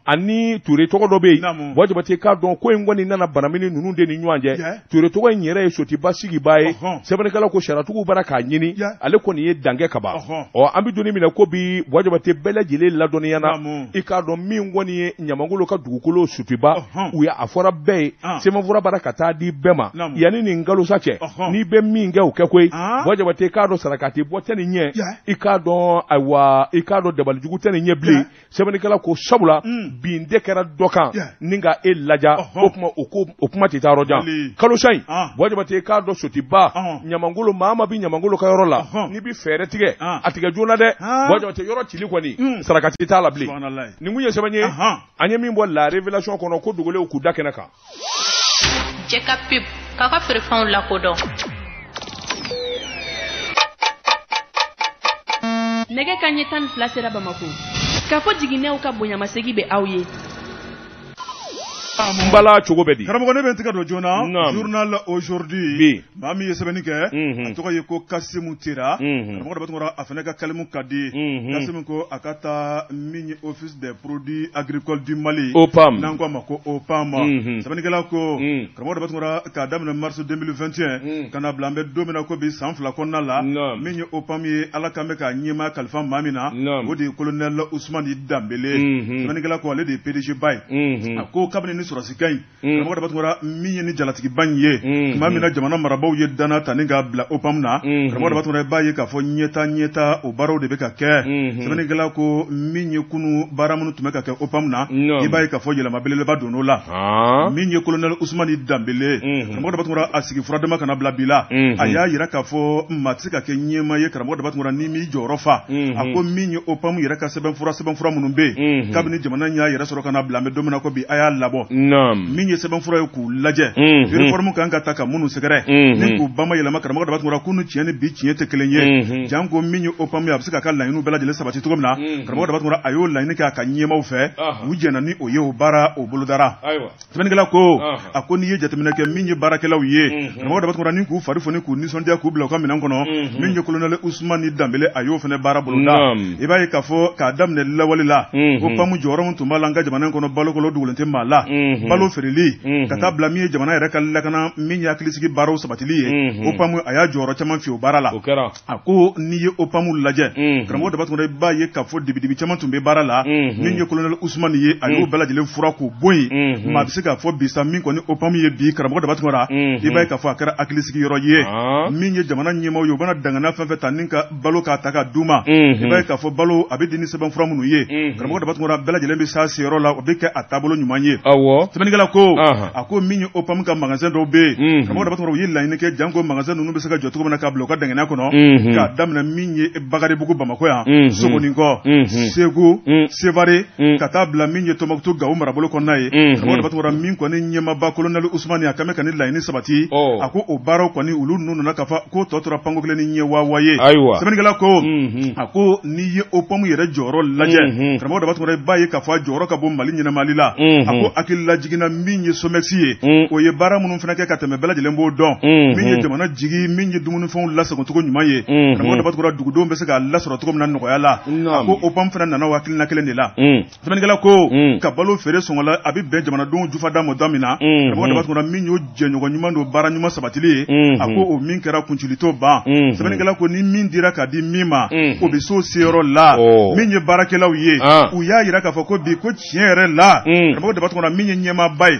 ani Ture tɔgɔ dɔ bɛ yen. Buwa Jabate, k'a dɔn ko in kɔni nana banamini ninnu de ni ɲɔgɔn cɛ. Ture tɔgɔ in yɛrɛ ye Sotiba sigibaa ye. Sɛbɛnnikɛla ko sariyatigiw bara k'a ɲini, ale kɔni ye dankɛ ka ban. Ɔ, an bɛ don min na ko bi, Buwa Jabate, bɛɛ lajɛlen ladɔnniyana, i k'a dɔn min kɔni ye Ɲamangolo ka dugukolo Sotiba, u ye a fɔra bɛɛ ye, sɛbɛnfura bara ka taa di bɛɛ ma yanni nin kalosa cɛ. N'i bɛ min kɛ, o kɛ koyi. Buwa Jabate, k'a dɔn sarakati bɔ tɛ nin ɲɛ, i k'a dɔn, ayiwa, i k'a dɔn dabalijugu tɛ nin ɲɛ bilen. Sɛbɛnnikɛla ko sabula bin de kɛra dɔ kan ni ka e laja, o kuma o ko o kuma tɛ taa yɔrɔ jan. Kalosa in, Buwa Jabate, k'a dɔn Sotiba Ɲamangolo, maa ma bi Ɲamangolo ka yɔrɔ la, n'i bi fɛɛrɛ tigɛ a tigɛ joona dɛ. Buwa Jabate, yɔrɔ cili kɔni, sarakati t'a la bilen. Nin kun ye sɛbɛn ye an ye min bɔ La Révélation kɔnɔ ko dogolenw k'u da kɛnɛ kan. Cɛ ka pub k'a ka feerefɛnw lakodɔn. Nɛgɛ ka ɲɛ 12 sera Bamako. K'a fɔ jiginɛw ka bonyamasegi bɛ aw ye. N bala cogo bɛ di? Karamɔgɔ, ne bɛ n tɛgɛ don joona. Journal Aujourd'hui, maa min ye sɛbɛnni kɛ, a tɔgɔ ye ko Kasimu Tera. Karamɔgɔ Daba Tunkara, a fana ka kalimu ka di. Kasimu ko a ka taa min ye Office des produits agricoles du Mali, OPAM, n'an ko a ma ko OPAM. Sɛbɛnnikɛla ko, karamɔgɔ Daba Tunkara, k'a daminɛ mars 2021 ka na bila an bɛ don min na ko bi, san 2 kɔnɔna la, min ye OPAM ye, Ala kan bɛ k'a ɲɛmaa kalifa maa min na, o de ye colonel Usumani Danbele. Sɛbɛnnikɛla ko ale de ye PDG ba ye. A ko kabini ni sɔrɔsikan in, karamɔgɔ Daba Tunkara, min ye ni jalatigiba in ye, tuma min na jamana marabaaw ye danna ta ni k'a bila OPAM na, karamɔgɔ Daba Tunkara, i b'a ye k'a fɔ ɲɛta ɲɛta o baaraw de bɛ ka kɛ. Sɛbɛnnikɛla ko min ye kunu baara minnu tun bɛ ka kɛ OPAM na, i b'a ye k'a fɔ yɛlɛma belebeleba donn'o la. Min ye colonel Usumani Danbele, karamɔgɔ Daba Tunkara, a sigi furadama kana bila bi la, a y'a yira k'a fɔ maa tɛ se ka kɛ ɲɛmaa ye, karamɔgɔ Daba Tunkara, n'i m'i jɔyɔrɔ fa. A ko min ye OPAM yɛrɛ ka sɛbɛnfura minnu bɛ yen kabini jamana y'a yɛrɛ sɔrɔ ka na bila an bɛ don min na ko bi, a y'a labɔ. Min ye sɛbɛnfura ye k'u lajɛ, réforme kan ka ta ka minnu sɛgɛrɛ ni k'u bama yɛlɛma, karamɔgɔ Daba Tunkara, k'u ni tiɲɛ ni bi tiɲɛ tɛ kelen ye, janko min ye OPAM ye, a bɛ se k'a ka laɲiniw bɛɛ lajɛlen sabati cogo min na. Karamɔgɔ Daba Tunkara, a y'o laɲini kɛ a ka ɲɛmaaw fɛ, u jɛnna ni o ye, o baara o bolodara. Sɛbɛnnikɛla ko a ko n'i ye jateminɛ kɛ, min ye baarakɛlaw ye, karamɔgɔ Daba Tunkara, ni k'u fari foni k'u nisɔndiya k'u bila u ka minɛn kɔnɔ, min ye colonel Usumani Danbele, a y'o fana baara boloda. I b'a ye k'a fɔ k'a daminɛ lawale la, OPAM jɔyɔrɔ min tun b'a la an ka jamana in kɔnɔ, balokolo dogolen tɛ maa la. Balo feereli ka taa bila min ye jamana yɛrɛ ka lakana min ye hakilisigi baaraw sabatili ye, OPAM a y'a jɔyɔrɔ caman fi o baara la. A ko n'i ye OPAM lajɛ, karamɔgɔ Daba Tunkara, i b'a ye k'a fɔ dibidibi caman tun bɛ baara la. Min ye colonel Usumani ye, a y'o bɛɛ lajɛlen fura k'o bɔ yen. Maa bɛ se k'a fɔ bi sa, min kɔni OPAM ye bi, karamɔgɔ Daba Tunkara, i b'a ye k'a fɔ a kɛra hakilisigi yɔrɔ ye. Min ye jamana ɲɛmaaw ye, u bɛna dangana fɛn fɛn ta ni ka balo k'a ta ka d'u ma, i b'a ye k'a fɔ balo a bɛ di ni sɛbɛnfura minnu ye, karamɔgɔ Daba Tunkara, bɛɛ lajɛlen bɛ s'a seyɔrɔ la, o bɛ kɛ a taabolo ɲuman ye. Sɛbɛnnikɛla ko, a ko min ye OPAM ka magasin dɔw bɛ yen, karamɔgɔ Daba Tunkara, u ye laɲini kɛ janko magasin ninnu bɛ se ka jɔ cogo min na k'a bila u ka dangana kɔnɔ, k'a daminɛ min ye Bagaribugu Bamakɔ yan, Sogonikɔ, Segu, Sevare, ka taa bila min ye Tɔnbukutu Gawo marabolo kɔnɔna ye. Karamɔgɔ Daba Tunkara, min kɔni ɲɛmaaba colonel Usumani, a kan bɛ ka ni laɲini sabati. A ko o baaraw kɔni, olu ninnu nana k'a fɔ ko tɔ tora panko kelen ni ɲɛ waa ye. Sɛbɛnnikɛla ko, a ko n'i ye OPAM yɛrɛ jɔyɔrɔ lajɛ, karamɔgɔ Daba Tunkara, i b'a ye k'a fɔ a jɔyɔrɔ ka bon Mali ɲɛnamali la. A ko hakilila jiginna min ye SOMEX ye, o ye baara minnu fana kɛ ka tɛmɛ, bɛɛ lajɛlen b'o dɔn. Min ye jamana jigi, min ye dumunifɛnw lasagocogo ɲuman ye, karamɔgɔ Daba Tunkara, dugudenw bɛ se k'a lasɔrɔ cogo min na nɔgɔya la. A ko OPAM fana nana o hakilina kelen de la. Sɛbɛnnikɛla ko, ka balo feere sɔngɔ la, a bɛ bɛn jamanadenw jufa da ma da min na, karamɔgɔ Daba Tunkara, min y'o jɛɲɔgɔn ɲuman don baara ɲuman sabatili ye, a ko o min kɛra kuncili t'o ban. Sɛbɛnnikɛla ko ni min dira ka di min ma, o bɛ s'o seyɔrɔ la. Min ye baarakɛlaw ye, u y'a yira k'a fɔ ko bi, ko tiɲɛ yɛrɛ la, karamɔgɔ Daba Tunkara, min ye ɲɛmaaba ye,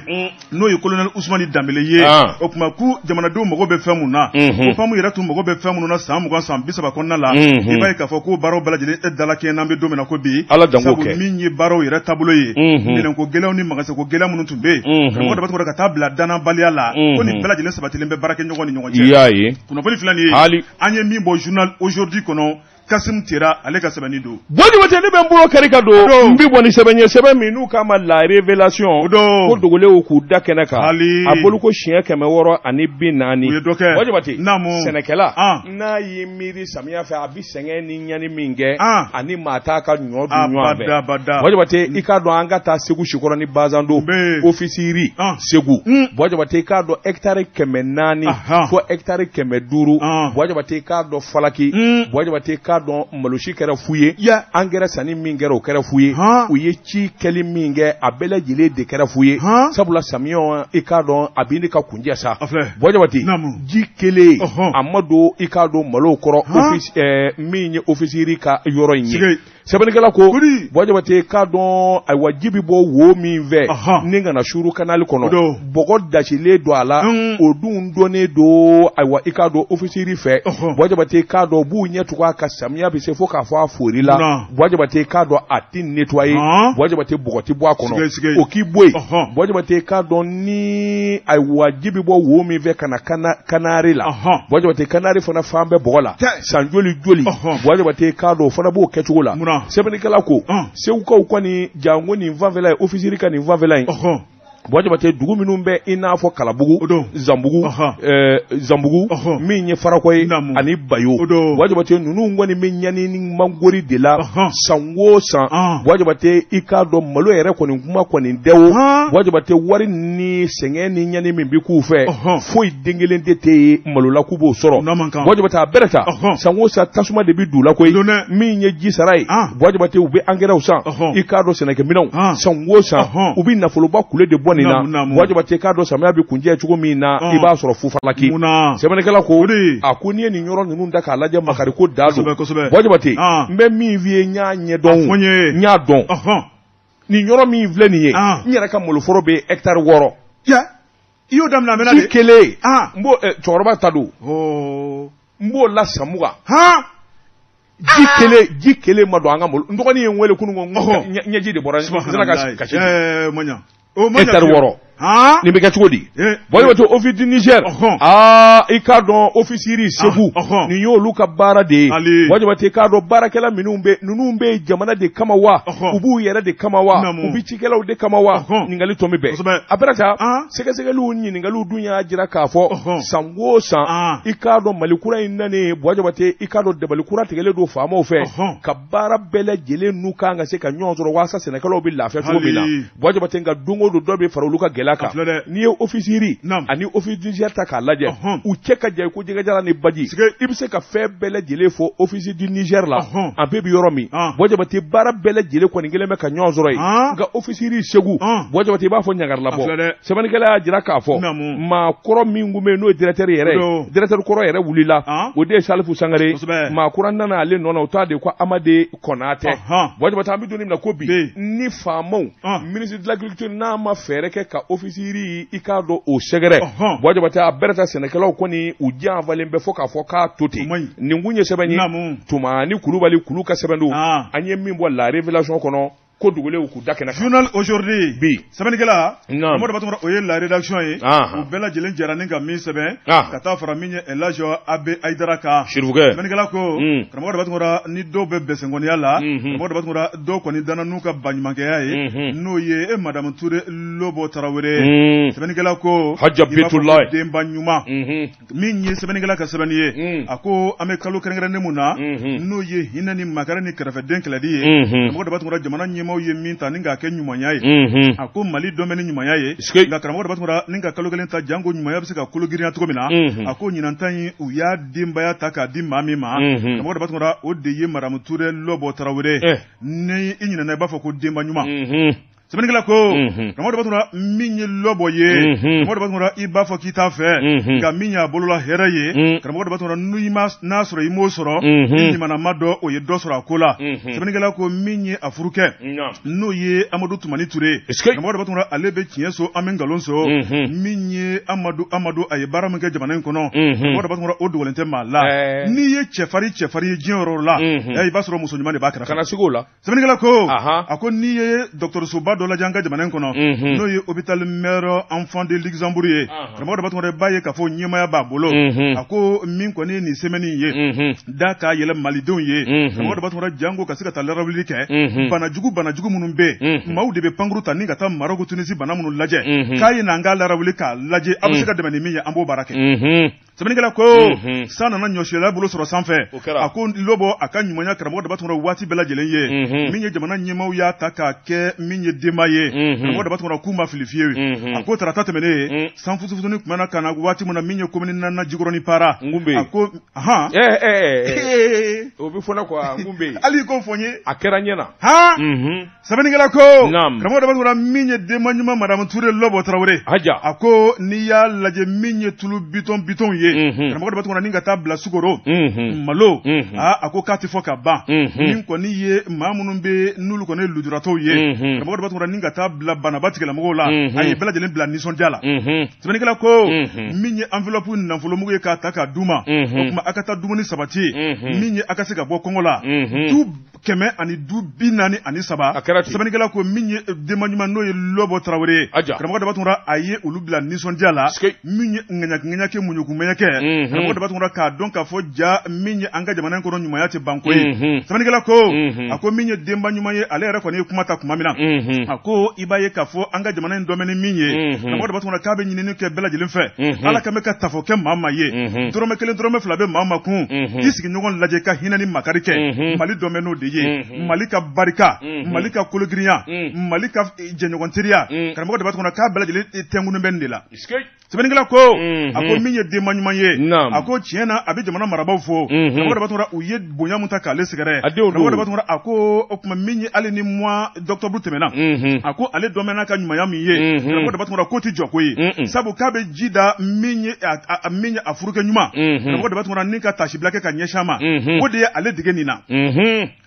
n'o ye colonel Usumani Danbele ye, o tuma ku jamanadenw mago bɛ fɛn mun na, OPAM yɛrɛ tun mago bɛ fɛn minnu na san 20, san 30 kɔnɔna la, i b'a ye k'a fɔ ko baaraw bɛɛ lajɛlen e dala kɛɲɛ n'an bɛ don min na ko bi. Sabu min ye baaraw yɛrɛ taabolo ye, minɛnko gɛlɛyaw ni magasako gɛlɛya minnu tun bɛ yen, karamɔgɔ Daba Tunkara, ka taa bila danabaliya la, ko nin bɛɛ lajɛlen sabatilen bɛ baarakɛɲɔgɔn ni ɲɔgɔn cɛ. Kunnafoni filɛ nin ye, an ye min bɔ journal Aujourd'hui kɔnɔ, Kasim Tera ale ka sɛbɛnni don. Bɔjibate, ne bɛ n bolo kari ka don, n bi bɔ ni sɛbɛn ye, sɛbɛn min n'u k'a ma La Révélation, ko dogolenw k'u da kɛnɛ kan, a bolo ko siɲɛ 640. U ye dɔ kɛ. Bɔjibate, sɛnɛkɛla n'a y'i miiri samiya fɛ, a bɛ sɛgɛn ni ɲani min kɛ, ani maa t'a ka ɲɔ dun ɲɔgɔn fɛ. Bɔjibate, i k'a dɔn an ka taa Segu Sikɔrɔ ni Bazando, Office riz Segu. Bɔjabate, i k'a dɔn hectare 400 fo hectare 500, Bɔjabate, i k'a dɔn falaki. Bɔjabate, i k'a dɔn malosi kɛra fu ye, angɛrɛ sanni min kɛra, o kɛra fu ye, u ye ci kɛli min kɛ, a bɛɛ lajɛlen de kɛra fu ye, sabula samiyɛ, i k'a dɔn a bɛ ne ka kunjɛ sa. Bɔjabate, ji kelen a ma don, i k'a dɔn malo kɔrɔ, min ye Office riz ka yɔrɔ in ye. Sɛbɛnnikɛla ko, Bɔjabate, k'a dɔn ayiwa ji bɛ bɔ wo min fɛ ni ka na suru kanali kɔnɔ, bɔgɔ dasilen don a la, o dun dɔnnen don, ayiwa i k'a dɔn Office riz fɛ. Bɔjabate, k'a dɔn b'u ɲɛ tugun a ka samiya bɛ se fo k'a fɔ a fori la. Bɔjabate, k'a dɔn a ti nettoyer. Bɔjabate, bɔgɔ ti bɔ a kɔnɔ, o k'i bɔ yen. Bɔjabate, k'a dɔn ni ayiwa ji bɛ bɔ wo min fɛ ka na kanari la, Bɔjabate, kanari fana fan bɛɛ bɔgɔ la, san joli joli. Bɔjabate, k'a dɔn o fana b'o kɛcogo la. Sɛbɛnnikɛla ko, Segukaw kɔni janko nin fanfɛla ye, Office riz ka nin fanfɛla in, Bɔjabate, dugu minnu bɛ i n'a fɔ Kalabugu, Zanbugu, Zanbugu, min ye Farakɔ ye, ani Bayo, Bɔjabate, ninnu kɔni bɛ ɲani ni mangori de la san o san. Bɔjabate, i k'a dɔn malo yɛrɛ kɔni kuma kɔni tɛ o. Bɔjabate, wari ni sɛgɛn ni ɲani min bɛ k'u fɛ, foyi den kelen de tɛ yen malo la k'u b'o sɔrɔ. Bɔjabate, a bɛrɛ ta, san o san tasuma de bɛ don u la koyi. Min ye ji sara ye, Bɔjabate, u bɛ angɛrɛw san, i k'a dɔn sɛnɛkɛminɛnw, san o san u bɛ nafoloba kule de bɔ nin na. Bɔjabate, k'a dɔn samiya bɛ kuncɛ cogo min na, i b'a sɔrɔ fufalaki. Sɛbɛnnikɛla ko, a ko n'i ye nin yɔrɔ ninnu da k'a lajɛ, makari ko da don. Bɔjabate, n bɛ min f'i ye, n y'a ɲɛdɔn, n y'a dɔn. Nin yɔrɔ min filɛ nin ye, n yɛrɛ ka maloforo bɛ hectare 6. I y'o daminɛ a mɛnna de. Ji kelen, n b'o cɛkɔrɔba ta don, n b'o la san 20. Ji kelen, ji kelen ma don an ka malo. N dɔgɔnin ye n wele kunun ko ɲɛji de bɔra, n sera ka kasi. Hectare 6, nin bɛ kɛ cogo di? Bɔjabate, Office du Niger, aa i k'a dɔn Office riz Segu, nin y'olu ka baara de ye. Bɔjabate, i k'a dɔn baarakɛla minnu bɛ, ninnu bɛ jamana de kama wa, u b'u yɛrɛ de kama wa, u bɛ cikɛlaw de kama wa? Ɲininkali tɔ min bɛɛ a bɛra ta, sɛgɛsɛgɛliw ɲininkaliw dun y'a jira k'a fɔ san o san, i k'a dɔn Mali kura in nanen, Bɔjabate, i k'a dɔn dabali kura tigɛlen don faamaw fɛ ka baara bɛɛ lajɛlen n'u kan ka se ka ɲɔgɔn sɔrɔ walasa sɛnɛkɛlaw bɛ lafiya cogo min na. Bɔjabate, nka don o don dɔ bɛ fara olu ka gɛlɛya. yɛlɛ kan n'i ye office riz ani office du Niger ta k'a lajɛ u cɛ ka jan ko jɛgɛjalan ni baji i bɛ se ka fɛn bɛɛ lajɛlen fɔ office du Niger la a bɛɛ bɛ yɔrɔ min Buwa Jabate baara bɛɛ lajɛlen kɔni kɛlen bɛ ka ɲɔgɔn sɔrɔ yen nka office riz Segu Buwa Jabate i b'a fɔ ɲagarilabɔ sɛbɛnnikɛla y'a jira k'a fɔ maa kɔrɔ min tun bɛ yen n'o ye directeur yɛrɛ ye directeur kɔrɔ yɛrɛ wulila o de ye Salifu Sangare maa kura nana ale nɔ na o t'a de ko Amade Kɔnatɛ Buwa Jabate an bɛ don min na ko bi ni faamaw ministre de l'agriculture n'a ma fɛɛrɛ kɛ ka office riz i k'a dɔn o sɛgɛrɛ Buwa Jabate a bɛrɛ ta sɛnɛkɛlaw kɔni u janfalen bɛ fo k'a fɔ k'a to ten nin kun ye sɛbɛn ye Tumani Kulubali kulu ka sɛbɛn don an ye min bɔ La Révélation kɔnɔ ko dugulenw k'u da kɛnɛ kan. Journal Aujourd'hui bi sɛbɛnnikɛla Mamadu Daba Tunkara o ye La Rédaction ye u bɛɛ lajɛlen jɛra ni ka min sɛbɛn ka taa fara min ye El Hadj Abe Hayidara kan Sirifukɛ sɛbɛnnikɛla ko karamɔgɔ Daba Tunkara ni dɔw bɛ bɛsɛnkɔniya la karamɔgɔ Daba Tunkara dɔw kɔni danna n'u ka baɲumankɛya ye n'o ye Madame Ture Lobo Tarawele sɛbɛnnikɛla ko Haja Bitulayi denba ɲuman min ye sɛbɛnnikɛla ka sɛbɛnni ye a ko an bɛ kalo kɛrɛnkɛrɛnnen mun na n'o ye hinɛ ni makari ni kɛrɛfɛden kɛlɛli ye karamɔgɔ Daba Tunkara jamana ɲɛmaaw ye min ta ni k'a kɛ ɲumanya ye a ko Mali dɔn bɛ ni ɲumanya ye nka karamɔgɔ Daba Tunkara ni ka kalo kelen ta janko ɲumanya bɛ se ka kolo girinya cogo min na a ko ɲinan ta in u y'a denbaya ta k'a di maa min ma karamɔgɔ Daba Tunkara o de ye Madame Ture Lobo Tarawele ni i ɲinɛna i b'a fɔ ko denba ɲuman sɛbɛnnikɛla ko karamɔgɔ Daba Tunkara min ye Lɔbɔ ye karamɔgɔ Daba Tunkara i b'a fɔ k'i t'a fɛ nka min y'a bolola hɛrɛ ye karamɔgɔ Daba Tunkara n'a sɔrɔ i m'o sɔrɔ i ɲumanama dɔ o ye dɔ sɔrɔ a ko la sɛbɛnnikɛla ko min ye a furukɛ n'o ye Amadu Tumani Ture karamɔgɔ Daba Tunkara ale bɛ tiɲɛ so an bɛ nkalon so min ye Amadu a ye baara min kɛ jamana in kɔnɔ karamɔgɔ Daba Tunkara o dogolen tɛ maa la n'i ye cɛfarin ye diɲɛ yɔrɔ la i b'a sɔrɔ muso ɲuman de b'a kɛrɛfɛ kana sigi o la sɛbɛnnikɛla ko a ko n'i ye dɔgɔtɔrɔsoba dɔ lajɛ an ka jamana in kɔnɔ n'o ye hôpital mère enfant de Luxembourg ye karamɔgɔ Daba Tunkara b'a ye k'a fɔ ɲɛmaaya b'a bolo a ko min kɔni ye nin semaine ye da k'a yɛlɛ malidenw ye karamɔgɔ Daba Tunkara janko ka se ka taa larawuli kɛ banajugu minnu bɛ yen maaw de bɛ pankuru ta ni ka taa Maroc Tunisie bana minnu lajɛ k'a ye n'an k'a larawuli k'a lajɛ a bɛ se ka dɛmɛ ni min ye an b'o baara kɛ sɛbɛnnikɛla ko san nana ɲɔsiyɛla bolo sɔrɔ sanfɛ a ko Lɔbɔ a ka ɲumanya karamɔgɔ Daba Tunkara waati bɛɛ lajɛlen ye min ye jamana ɲɛmaaw y'a ta k'a kɛ min ye denba ye karamɔgɔ Daba Tunkara k'u ma fili fiyewu a ko tarata tɛmɛnen ye san fusufusuni tun bɛ na ka na waati min na min ye komini naaninan Jikɔrɔni Para a ko ahan o bɛ fɔ ne kɔ n kun bɛ yen hali i k'o fɔ n ye a kɛra n ɲɛ na han sɛbɛnnikɛla ko karamɔgɔ Daba Tunkara min ye denba ɲuman Madame Ture Lɔbɔ Tarawele a ko n'i y'a lajɛ min ye tulu bitɔn ye karamɔgɔ Daba Tunkara ni ka taa bila sukoro malo a ko k'a tɛ fɔ ka ban min kɔni ye maa minnu bɛ n'olu kɔni ye lujuratɔw ye karamɔgɔ Daba Tunkara ni ka taa bila banaba tigilamɔgɔw la a ye bɛɛ lajɛlen bila nisɔndiya la sɛbɛnnikɛla ko min ye enveloppe nafolomugu ye k'a ta k'a d'u ma o tuma a ka taa dumuni sabati min ye a ka se ka bɔ kɔngɔ la du 143 a kɛra ten sɛbɛnnikɛla ko min ye denba ɲuman n'o ye Lɔbɔ Tarawele ye karamɔgɔ Daba Tunkara a ye olu bila nisɔndiya la min ye ŋaɲakɛ muɲukumɛɲɛkɛ karamɔgɔ Daba Tunkara k'a dɔn k'a fɔ ja min ye an ka jamana in kɔnɔ ɲumanya tɛ ban ko ye sɛbɛnnikɛla ko a ko min ye denba ɲuman ye ale yɛrɛ kɔni ye kuma ta tuma min na a ko i b'a ye k'a fɔ an ka jamana in dɔn bɛ ni min ye karamɔgɔ Daba Tunkara k'a bɛ ɲinini kɛ bɛɛ lajɛlen fɛ Ala ka bɛ ka tafo kɛ maa maa ye dɔrɔmɛ kelen dɔrɔmɛ fila bɛ maa maa kun k'i sigiɲɔgɔn lajɛ ka hinɛ ni makari kɛ Mali dɔn bɛ n'o de ye Mali ka barika Mali ka kologirinya Mali ka jɛɲɔgɔn teriya karamɔgɔ Daba Tunkara k'a bɛɛ lajɛlen tɛnkunnen bɛ nin de la sɛbɛnnikɛla ko a ko min ye denba ɲuman ye a ko tiɲɛ na a bɛ jamana marabaaw fo karamɔgɔ Daba Tunkara u ye bonya min ta k'ale sɛgɛrɛ karamɔgɔ Daba Tunkara a ko o tuma min ye hali ni mois d'octobre tɛmɛna a ko ale dɔn bɛ n'a ka ɲumanya min ye karamɔgɔ Daba Tunkara k'o tɛ jɔ ko ye sabu k'a bɛ ji da min ye a furukɛ ɲuman karamɔgɔ Daba Tunkara ni ka tasibila kɛ ka ɲɛsin a ma o de ye ale dege nin na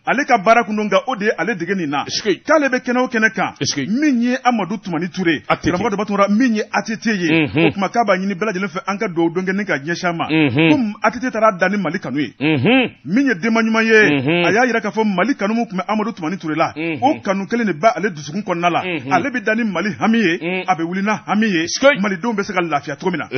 ale ka baara kun don nka o de ye ale dege nin na k'ale bɛ kɛnɛ o kɛnɛ kan min ye Amadu Tumani Ture karamɔgɔ Daba Tunkara min ye ATT ye o tuma k'a b'a ɲini bɛɛ lajɛlen fɛ an ka dugawu don kɛ ni ka ɲɛsin a ma ko ATT taara da ni Mali kanu ye min ye denba ɲuman ye a y'a jira k'a fɔ Mali kanu min tun bɛ Amadu Tumani Ture la o kanu kelen de b'ale dusukun kɔnɔna la ale bɛ da ni Mali hami ye a bɛ wuli n'a hami ye malidenw bɛ se ka lafiya cogo min na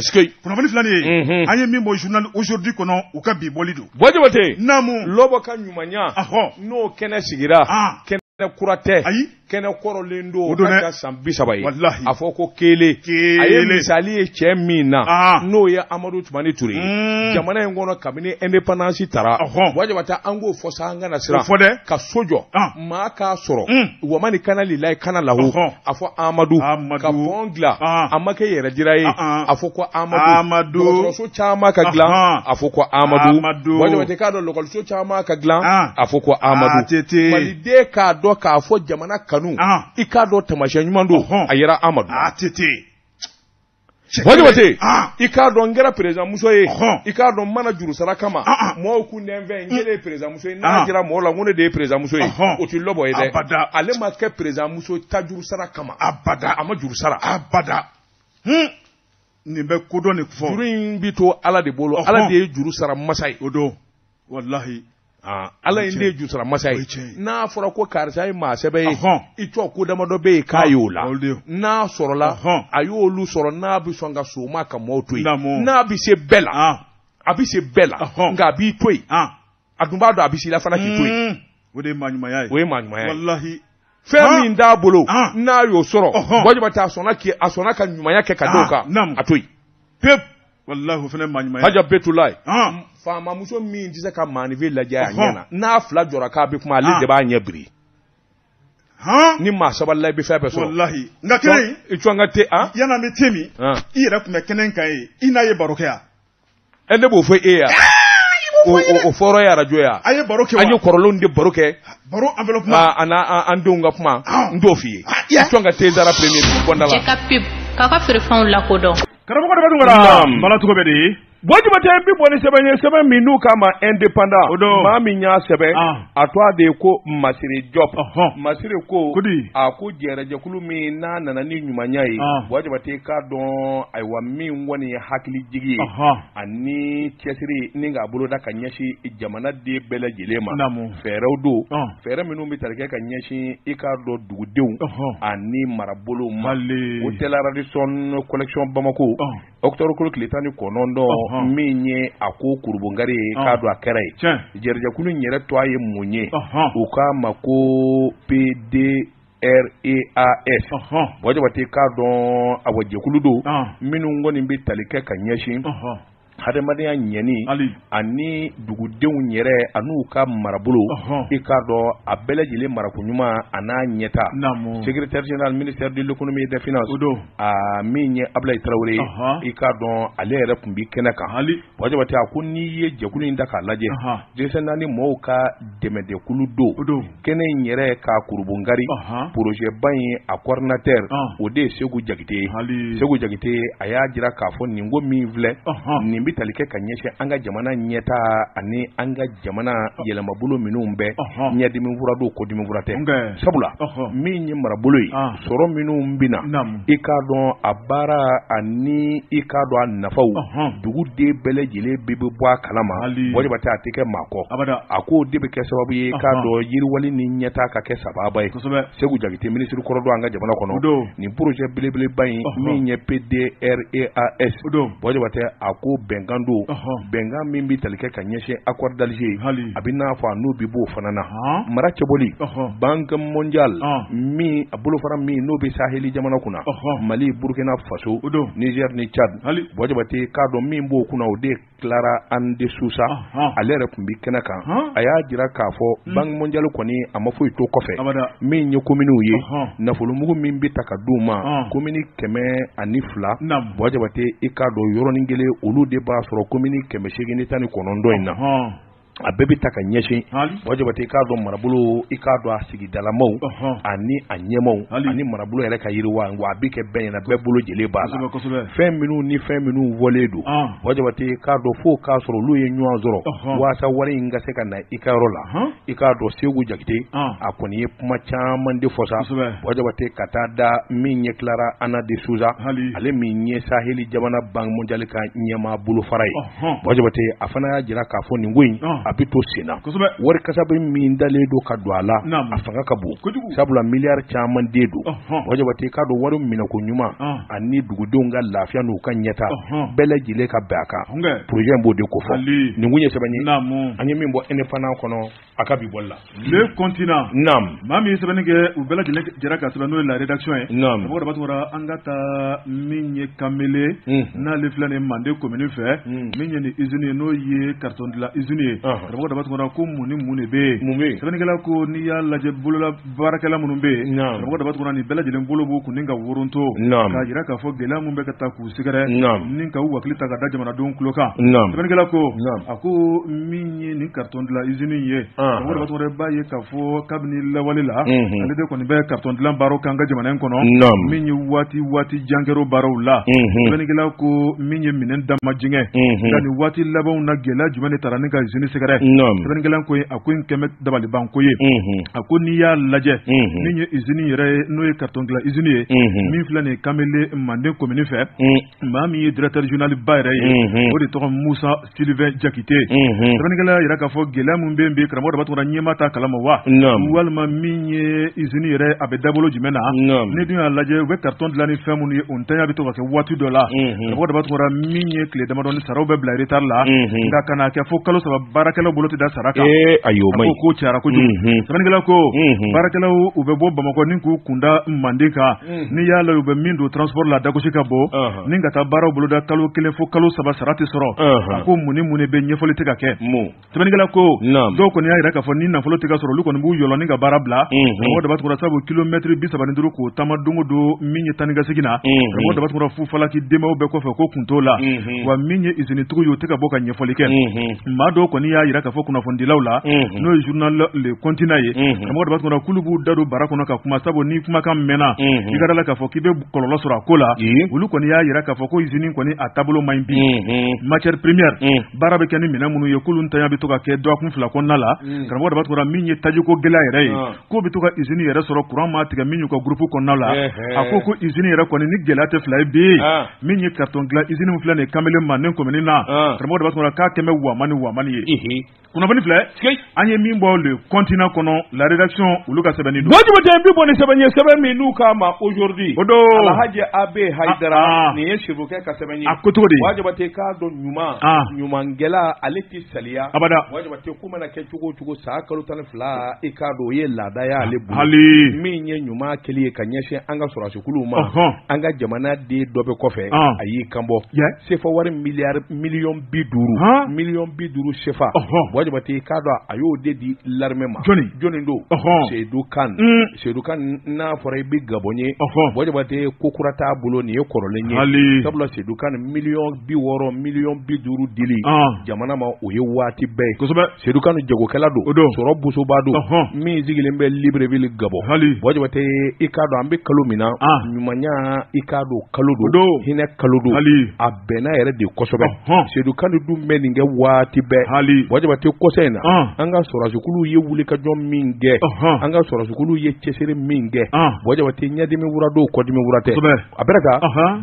kunnafoni filɛ nin ye an ye min bɔ journal Aujourd'hui kɔnɔ u ka bi bɔli don. Buwa Jabate naamu Lɔbɔ ka ɲumanya n'o kɛnɛ sigira kɛnɛ kura tɛ ayi. Kɛnɛ kɔrɔlen don o ka san 30 ye a fɔ ko kelen a ye misali ye cɛ min na n'o ye Amadu Tumani Ture ye jamana in kɔnɔ kabini indépendance tara Buwa Jabate an k'o fɔ sa an kana siran ka so jɔ maa k'a sɔrɔ wamani kana lilayi kana lahu a fɔ Amadu ka pont dilan a ma kɛ yɛrɛ jira ye a fɔ ko Amadu dɔgɔtɔrɔso caman ka dilan a fɔ ko Amadu Buwa Jabate k'a dɔn lakɔliso caman ka dilan a fɔ ko Amadu maliden k'a dɔn k'a fɔ jamana kanu i k'a dɔn taamasiyɛn ɲuman don a yera Amadu Buwa Jabate i k'a dɔn n kɛra président muso ye i k'a dɔn n ma na jurusara kama mɔgɔw kun tɛ n fɛ n kɛlen ye président muso ye n'a jira mɔgɔw la ko ne de ye président muso ye o tɛ lɔbɔ ye dɛ ale ma kɛ président muso ta jurusara kama abada a ma juru sara abada nin bɛ kodɔn de fɔ juru in bɛ to Ala de bolo Ala de ye juru sara masa ye o don walahi Ala in de ye juru sara masa ye n'a fɔra ko karisa ye maa sɛbɛ ye i tɔ ko damadɔ bɛ yen k'a y'o la n'a sɔrɔla a y'olu sɔrɔ n'a bɛ sɔn ka soma ka mɔɔw to yen n'a bɛ se bɛɛ la a bɛ se bɛɛ la nka a b'i to yen a dun b'a dɔn a bɛ s'i la fana k'i to yen o de ye maa ɲumanya ye o ye maa ɲumanya ye walahi fɛn min t'a bolo n'a y'o sɔrɔ Buwa Jabate a sɔnna ka ɲumanya kɛ ka d'o kan a to yen pewu walahi o fana maa ɲumanya Haja Betulayi faamamuso min tɛ se ka maaninfin lajɛ a ɲɛ na n'a fila jɔra k'a bɛ kuma ale de b'a ɲɛ biri ni maa sabalila i bɛ fɛn bɛɛ sɔrɔ walahi nka kelen i cɔn ka te yan'an bɛ te min i yɛrɛ tun bɛ kɛnɛ kan yen i n'a ye baro kɛ yan ɛ ne b'o fɔ e ye o fɔra ye arajo yan an ye baro kɛ an ye kɔrɔlenw de baro kɛ baro enveloppement a n'an denw ka kuma n t'o f'i ye i cɔn ka te dara premier bɔnda la cɛ ka pub k'aw ka feerefɛnw lakodɔn karamɔgɔ Daba Tunkara bala cogo bɛ di Buwa Jabate n bɛ bɔ ni sɛbɛn ye sɛbɛn min n'u k'a ma indépendant maa min y'a sɛbɛn a tɔgɔ de ye ko Masire Diop Masire ko a ko jɛrɛjɛkulu min n'a nana ni ɲumanya ye Buwa Jabate k'a dɔn ayiwa min kɔni ye hakilijigi ye ani cɛsiri ni k'a boloda ka ɲɛsin jamanaden bɛɛ lajɛlen ma fɛɛrɛw don fɛɛrɛ minnu bɛ tali kɛ ka ɲɛsin i k'a dɔn dugudenw ani marabolow ma Hôtel Radisson collection Bamako octobre kalo tile 19 min ye a ko kurubongari ye k'a dɔn a kɛra ye jɛrɛjɛkulu in yɛrɛ tɔgɔ ye mun ye u k'a ma ko PDREAS Buwa Jabate k'a dɔn awa jɛkulu don minnu kɔni bɛ tali kɛ ka ɲɛsin hadamadenya ɲɛni ani dugudenw yɛrɛ an'u ka marabolo i k'a dɔn a bɛɛ lajɛlen marako ɲuman a n'a ɲɛta secrétaire général ministère de l'économie et des finances a min ye Abulayi Tarawele ye i k'a dɔn ale yɛrɛ tun bɛ kɛnɛ kan Buwa Jabate a ko n'i ye jɛkulu in ta k'a lajɛ dɛsɛ naani mɔgɔw ka dɛmɛdɛkulu don kɛnɛ in yɛrɛ ka kurubongari projet ba in a coordinateur o de ye Segu Jakite ye Segu Jakite a y'a jira k'a fɔ nin ko min filɛ nin bɛ tali kɛ ka ɲɛsin an ka jamana ɲɛta ani an ka jamana yɛlɛmabolo minnu bɛɛ ɲɛdimi fura don kɔdimi fura tɛ sabula min ye marabolo ye sɔrɔ minnu bɛ na i k'a dɔn a baara ani i k'a dɔn a nafaw duguden bɛɛ lajɛlen bɛ bɔ a kalama Buwa Jabate a tɛ kɛ maa kɔ a k'o de bɛ kɛ sababu ye k'a dɔn yiriwali ni ɲɛtaa ka kɛ sababa ye Segu Jakite minisiri kɔrɔ don an ka jamana kɔnɔ nin projet belebeleba in min ye PDREAS Buwa Jabate a ko bɛnkan don bɛnkan min bɛ tali kɛ ka ɲɛsin accord d'Alger a bɛ n'a fɔ a n'o bɛ b'o fana na mara cɛbɔli Banque mondiale min a bolofara min n'o bɛ saheli jamana kunna Mali Burkina Faso Niger ni Tchad Buwa Jabate k'a dɔn min b'o kunna o de ye Clara Anne de Sousa ale yɛrɛ tun bɛ kɛnɛ kan a y'a jira k'a fɔ Banque mondiale kɔni a ma foyi to kɔfɛ min ye kominiw ye nafolomugu min bɛ ta ka d'u ma komini 102 Buwa Jabate i k'a dɔn yɔrɔnin kelen olu de b'a sɔrɔ komini 819 in na a bɛɛ bɛ ta ka ɲɛsin Buwa Jabate i k'a dɔn marabolo i k'a dɔn a sigidalamaw ani a ɲɛmaw ani marabolo yɛrɛ ka yiriwa wa a bɛ kɛ bɛɛ ɲɛna bɛɛ bolo jɛlen b'a la fɛn minnu ni fɛn minnu fɔlen don Buwa Jabate i k'a dɔn fo k'a sɔrɔ olu ye ɲɔgɔn sɔrɔ waasa wari in ka se ka na i ka yɔrɔ la i k'a dɔn Segu Jakite a kɔni ye kuma caman de fɔ sa Buwa Jabate ka taa da min ye Clara Anna de Souza ale min ye saheli jamana Banque mondiale ka ɲɛmaa bolofara ye Buwa Jabate a fana y'a jira k'a fɔ nin ko in a bɛ to sen na wari kasabi min dalen don ka don a la a fanga ka bon sabula miliyari caman de don Buwa Jabate k'a dɔn wari minɛko ɲuman ani dugudenw ka lafiya n'u ka ɲɛta bɛɛ lajɛlen ka bɛn a kan projet in b'o de kofɔ nin kun ye sɛbɛn ye an ye min bɔ Indépendant kɔnɔ a ka bi bɔli la Le Continent naam maa min ye sɛbɛnni kɛ u bɛɛ lajɛlen jɛra ka sɛbɛn n'o ye la rédaction ye naam karamɔgɔ Daba Tunkara an ka taa min ye Kamele n'ale filɛ nin Mande commune fɛ min ye nin usine ye n'o ye carton dilan usine ye karamɔgɔ Daba Tunkara ko mun ni mun de bɛ yen mun bɛ yen sɛbɛnnikɛla ko n'i y'a lajɛ bolola baarakɛla minnu bɛ yen karamɔgɔ Daba Tunkara nin bɛɛ lajɛlen bolo b'u kun ni ka woronto k'a jira k'a fɔ gɛlɛya min bɛ ka taa k'u sɛgɛrɛ ni ka u wakili ta ka da jamanadenw tulo kan sɛbɛnnikɛla ko a ko min ye nin carton dilan usine ye karamɔgɔ Daba Tunkara b'a ye k'a fɔ kabini lawale la ale de kɔni bɛ carton dilan baaraw kan ka jamana in kɔnɔ min ye waati waati jan kɛr'o baaraw la sɛbɛnnikɛla ko min ye minɛn da ma jingɛ nka nin waati labanw na gɛlɛya jumɛn de taara ni ka usine sɛgɛrɛ sɛbɛnnikɛla ko a ko in kɛmɛ dabaliban ko ye a ko n'i y'a lajɛ min ye usine yɛrɛ ye n'o ye carton dilan usine ye min filɛ nin ye Kamele Mande commune fɛ maa min ye directeur général ba yɛrɛ ye o de tɔgɔ Musa Sylvain Jakite sɛbɛnnikɛla y'a jira k'a fɔ gɛlɛya min bɛ yen bi karamɔgɔ Daba Tunkara ɲɛmaa t'a kalama wa walima min ye usine yɛrɛ a bɛ dabolo jumɛn na ni dun y'a lajɛ u bɛ carton dilan ni fɛn minnu ye o ntanya bɛ to ka kɛ waati dɔ la karamɔgɔ Daba Tunkara min ye tile damadɔni saraw bɛ bila retard la nka ka n'a kɛ fo kalo saba baarakɛlaw bolo tɛ da sara kan ayi o man ɲi ko cayara kojugu sɛbɛnnikɛla ko baarakɛlaw u bɛ bɔ Bamakɔ ni k'u kunda Mande kan n'i y'a lajɛ u bɛ min don transport la dagosi ka bon ni ka taa baaraw boloda kalo kelen fo kalo saba sara tɛ sɔrɔ a ko mun ni mun de bɛ ɲɛfɔli tɛ ka kɛ sɛbɛnnikɛla ko dɔw kɔni y'a jira k'a fɔ ni nafolo tɛ ka sɔrɔ olu kɔni b'u yɔlɔ ni ka baara bila karamɔgɔ Daba Tunkara sabu kilomɛtiri 35 k'o taama don o don min ye taa ni ka segin na karamɔgɔ Daba Tunkara fu falaki denbaw bɛɛ kɔfɛ ko kun t'o la wa min ye usinitigiw ye u tɛ ka bɔ ka ɲɛfɔli kɛ maa dɔw kɔni y'a jira k'a fɔ kunnafonidilaw la n'o ye journal Le Continent ye karamɔgɔ Daba Tunkara k'olu b'u da don bara kɔnɔ ka kuma sabu ni kumakan mɛnna i ka da la k'a fɔ k'i bɛ kɔlɔlɔ sɔrɔ a ko la olu kɔni y'a jira k'a fɔ ko usine kɔni a taabolo man ɲi bi matière première baara bɛ kɛ ni minɛn minnu ye k'olu ntanya bɛ to ka kɛ dɔgɔkun fila kɔnɔna la karamɔgɔ Daba Tunkara min ye tajiko gɛlɛya yɛrɛ ye k'o bɛ to ka usine yɛrɛ sɔrɔ courant maa tigɛ min y'u ka groupe kɔnɔna la a ko ko usine yɛrɛ kɔni ni gɛlɛya tɛ fila ye bi min ye carton dilan usine min filɛ nin ye Kamele Manden commune na karamɔgɔ Daba Tunkara k'a kɛmɛ wamani wamani ye kunnafoni filɛ an ye min bɔ Le Continent kɔnɔ la rédaction olu ka sɛbɛnni don Buwa Jabate n bi bɔ ni sɛbɛn ye sɛbɛn min n'u k'a ma aujourd'hui o don Alhaji AB Hayidara nin ye sefokɛ ka sɛbɛn ye a ko cogo di Buwa Jabate k'a dɔn ɲuman ɲumankɛla ale tɛ saliya abada Buwa Jabate ko mana kɛ cogo o cogo san kalo 12 i k'a dɔn o ye laada y'ale bolo hali min ye ɲuman kɛli ye ka ɲɛsin an ka sɔrɔdasikuluw ma an ka jamana den dɔ bɛ kɔfɛ a y'i kanbɔ sefa wari miliyari miliyɔn 50 miliyɔn 50 sefa Buwa Jabate k'a dɔn a y'o de di l'armée ma jɔni jɔni don Seyidu Kan Seyidu Kan n'a fɔra i bɛ Gabɔn ye Buwa Jabate ko kura t'a bolo nin ye kɔrɔlen ye sabula Seyidu Kan miliyɔn 60 miliyɔn 50 dili jamana ma o ye waati bɛɛ ye kosɛbɛ Seyidu Kan jagokɛla don sɔrɔ bosoba don min sigilen bɛ Libreville Gabɔn Buwa Jabate i k'a dɔn an bɛ kalo min na ɲumanya i k'a dɔn kalo don hinɛ kalo don a bɛnna yɛrɛ de kosɛbɛ Seyidu Kan dun bɛ nin kɛ waati bɛɛ hali Buwa Jabate kɔsa in na an ka sɔrɔdasikuluw ye wulikajɔ min kɛ an ka sɔrɔdasikuluw ye cɛsiri min kɛ Buwa Jabate ɲɛdimi wura don kɔdimi wura tɛ a bɛrɛ ka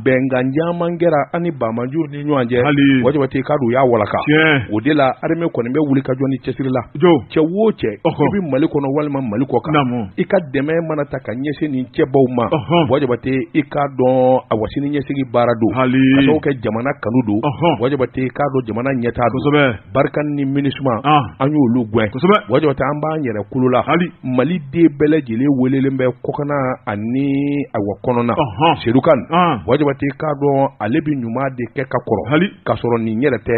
bɛnkan caman kɛra an ni banbaanciw ni ɲɔgɔn cɛ Buwa Jabate k'a dɔn u y'a walaka o de la armée kɔni bɛ wulikajɔ ni cɛsiri la cɛ o cɛ i bɛ Mali kɔnɔ walima Mali kɔ kan i ka dɛmɛ mana ta ka ɲɛsin nin cɛbaw ma Buwa Jabate i k'a dɔn awa sini ɲɛsigi baara don ka sababu kɛ jamana kanu don Buwa Jabate k'a dɔn jamana ɲɛtaa don Barkhane ni MINUSMA an y'olu gɛn Buwa Jabate an b'an yɛrɛ kolo la Mali den bɛɛ lajɛlen welelen bɛ kɔkanna ani awa kɔnɔna Seyidu Kan Buwa Jabate k'a dɔn ale bɛ ɲuman de kɛ ka kɔrɔ k'a sɔrɔ nin yɛrɛ tɛ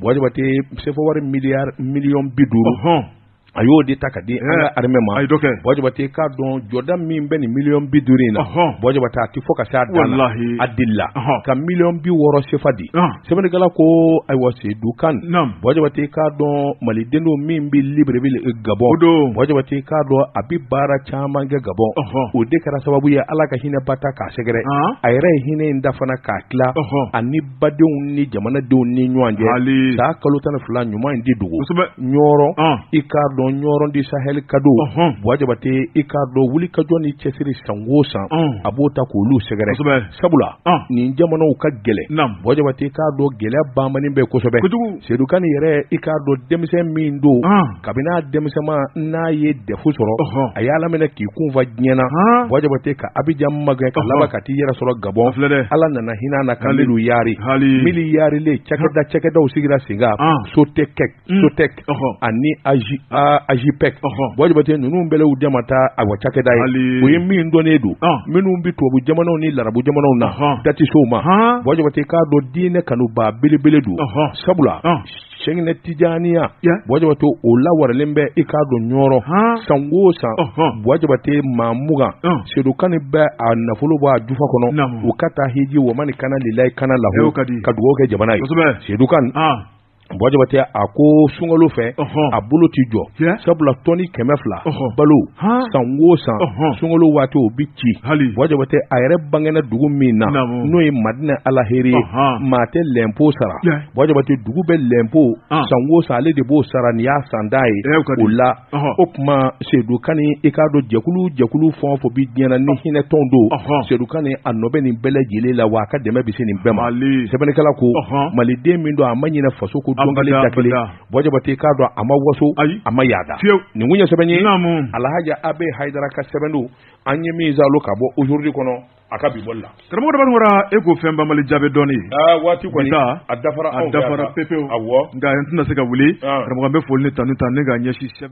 Buwa Jabate sefa wari miliyari miliyɔn 50 a y'o de ta ka di an ka armée ma Buwa Jabate k'a dɔn jɔda min bɛ nin miliyɔn 50 in na Buwa Jabate a tɛ fɔ ka se a dan na a delila ka miliyɔn 60 sefa di sɛbɛnnikɛla ko ayiwa Seyidu Kan Buwa Jabate k'a dɔn maliden don min bɛ Libreville Gabɔn Buwa Jabate k'a dɔn a bɛ baara caman kɛ Gabɔn o de kɛra sababu ye Ala ka hinɛba ta k'a sɛgɛrɛ a yɛrɛ ye hinɛ in da fana k'a tila ani badenw ni jamanadenw ni ɲɔgɔn cɛ san kalo 12 ɲuman in tɛ dogo Ɲɔrɔ i k'a dɔn Ɲɔrɔn du Sahel cadeau Buwa Jabate i k'a dɔn wulikajɔ ni cɛsiri san o san a b'o ta k'olu sɛgɛrɛ sabula nin jamanaw ka gɛlɛn Buwa Jabate i k'a dɔn gɛlɛya banbani bɛ kosɛbɛ Seyidu Kani yɛrɛ i k'a dɔn denmisɛn min don kabini a denmisɛnma n'a ye DEF sɔrɔ a y'a laminɛ k'i kun fa diɲɛ na Buwa Jabate ka Abijan magɛn ka laban ka t'i yɛrɛ sɔrɔ Gabɔn Ala nana hinɛ a na ka Miliw yaari Miliw yaarilen cakɛdaw sigira sen kan Sotec Sotec ani AJPEC Buwa Jabate ninnu bɛɛ y'u dama ta awa cakɛda ye o ye min dɔnnen don minnu bɛ tubabu jamanaw ni larabu jamanaw na datisow ma Buwa Jabate k'a dɔn diinɛ kanuba belebele don sabula Sɛkinɛ Tijaniya Buwa Jabate o lawaralen bɛ i k'a dɔn Ɲɔrɔ san o san Buwa Jabate maa 20 Seyidu Kani bɛ a nafolo bɔ a jufa kɔnɔ u ka taa hiji wamani kana lilayi kana lahu ka dugawu kɛ jamana ye Seyidu Kani Buwa Jabate a ko sunkalo fɛ a bolo tɛ jɔ sabula tɔni 200 balo san o san sunkalo waati o bɛ ci Buwa Jabate a yɛrɛ bangena dugu min na n'o ye Madina Alaheri ye maa tɛ lɛnpo sara Buwa Jabate dugu bɛ lɛnpo san o san ale de b'o sara nin y'a san da ye o la o tuma Seyidu Kani i k'a dɔn jɛkulu fɛn o fɛn bɛ diɲɛ na ni hinɛtɔn don Seyidu Kani a nɔ bɛ nin bɛɛ lajɛlen la wa a ka dɛmɛ bɛ se nin bɛɛ ma sɛbɛnnikɛla ko maliden min don a ma ɲinɛ faso kɔ don kelen da kelen Buwa Jabate i k'a dɔn a ma waso a ma yaada nin kun ye sɛbɛn ye Alahaji Abe Hayidara ka sɛbɛn don an ye min zalo ka bɔ Aujourd'hui kɔnɔ a ka bi bɔli la karamɔgɔ Daba Tunkara e ko fɛn banbali jaabi dɔɔni waati kɔni a dafara a dafara pepewu awɔ nka n tɛna se ka wuli karamɔgɔ n bɛ foli ni tanu ta ne ka ɲɛsin chef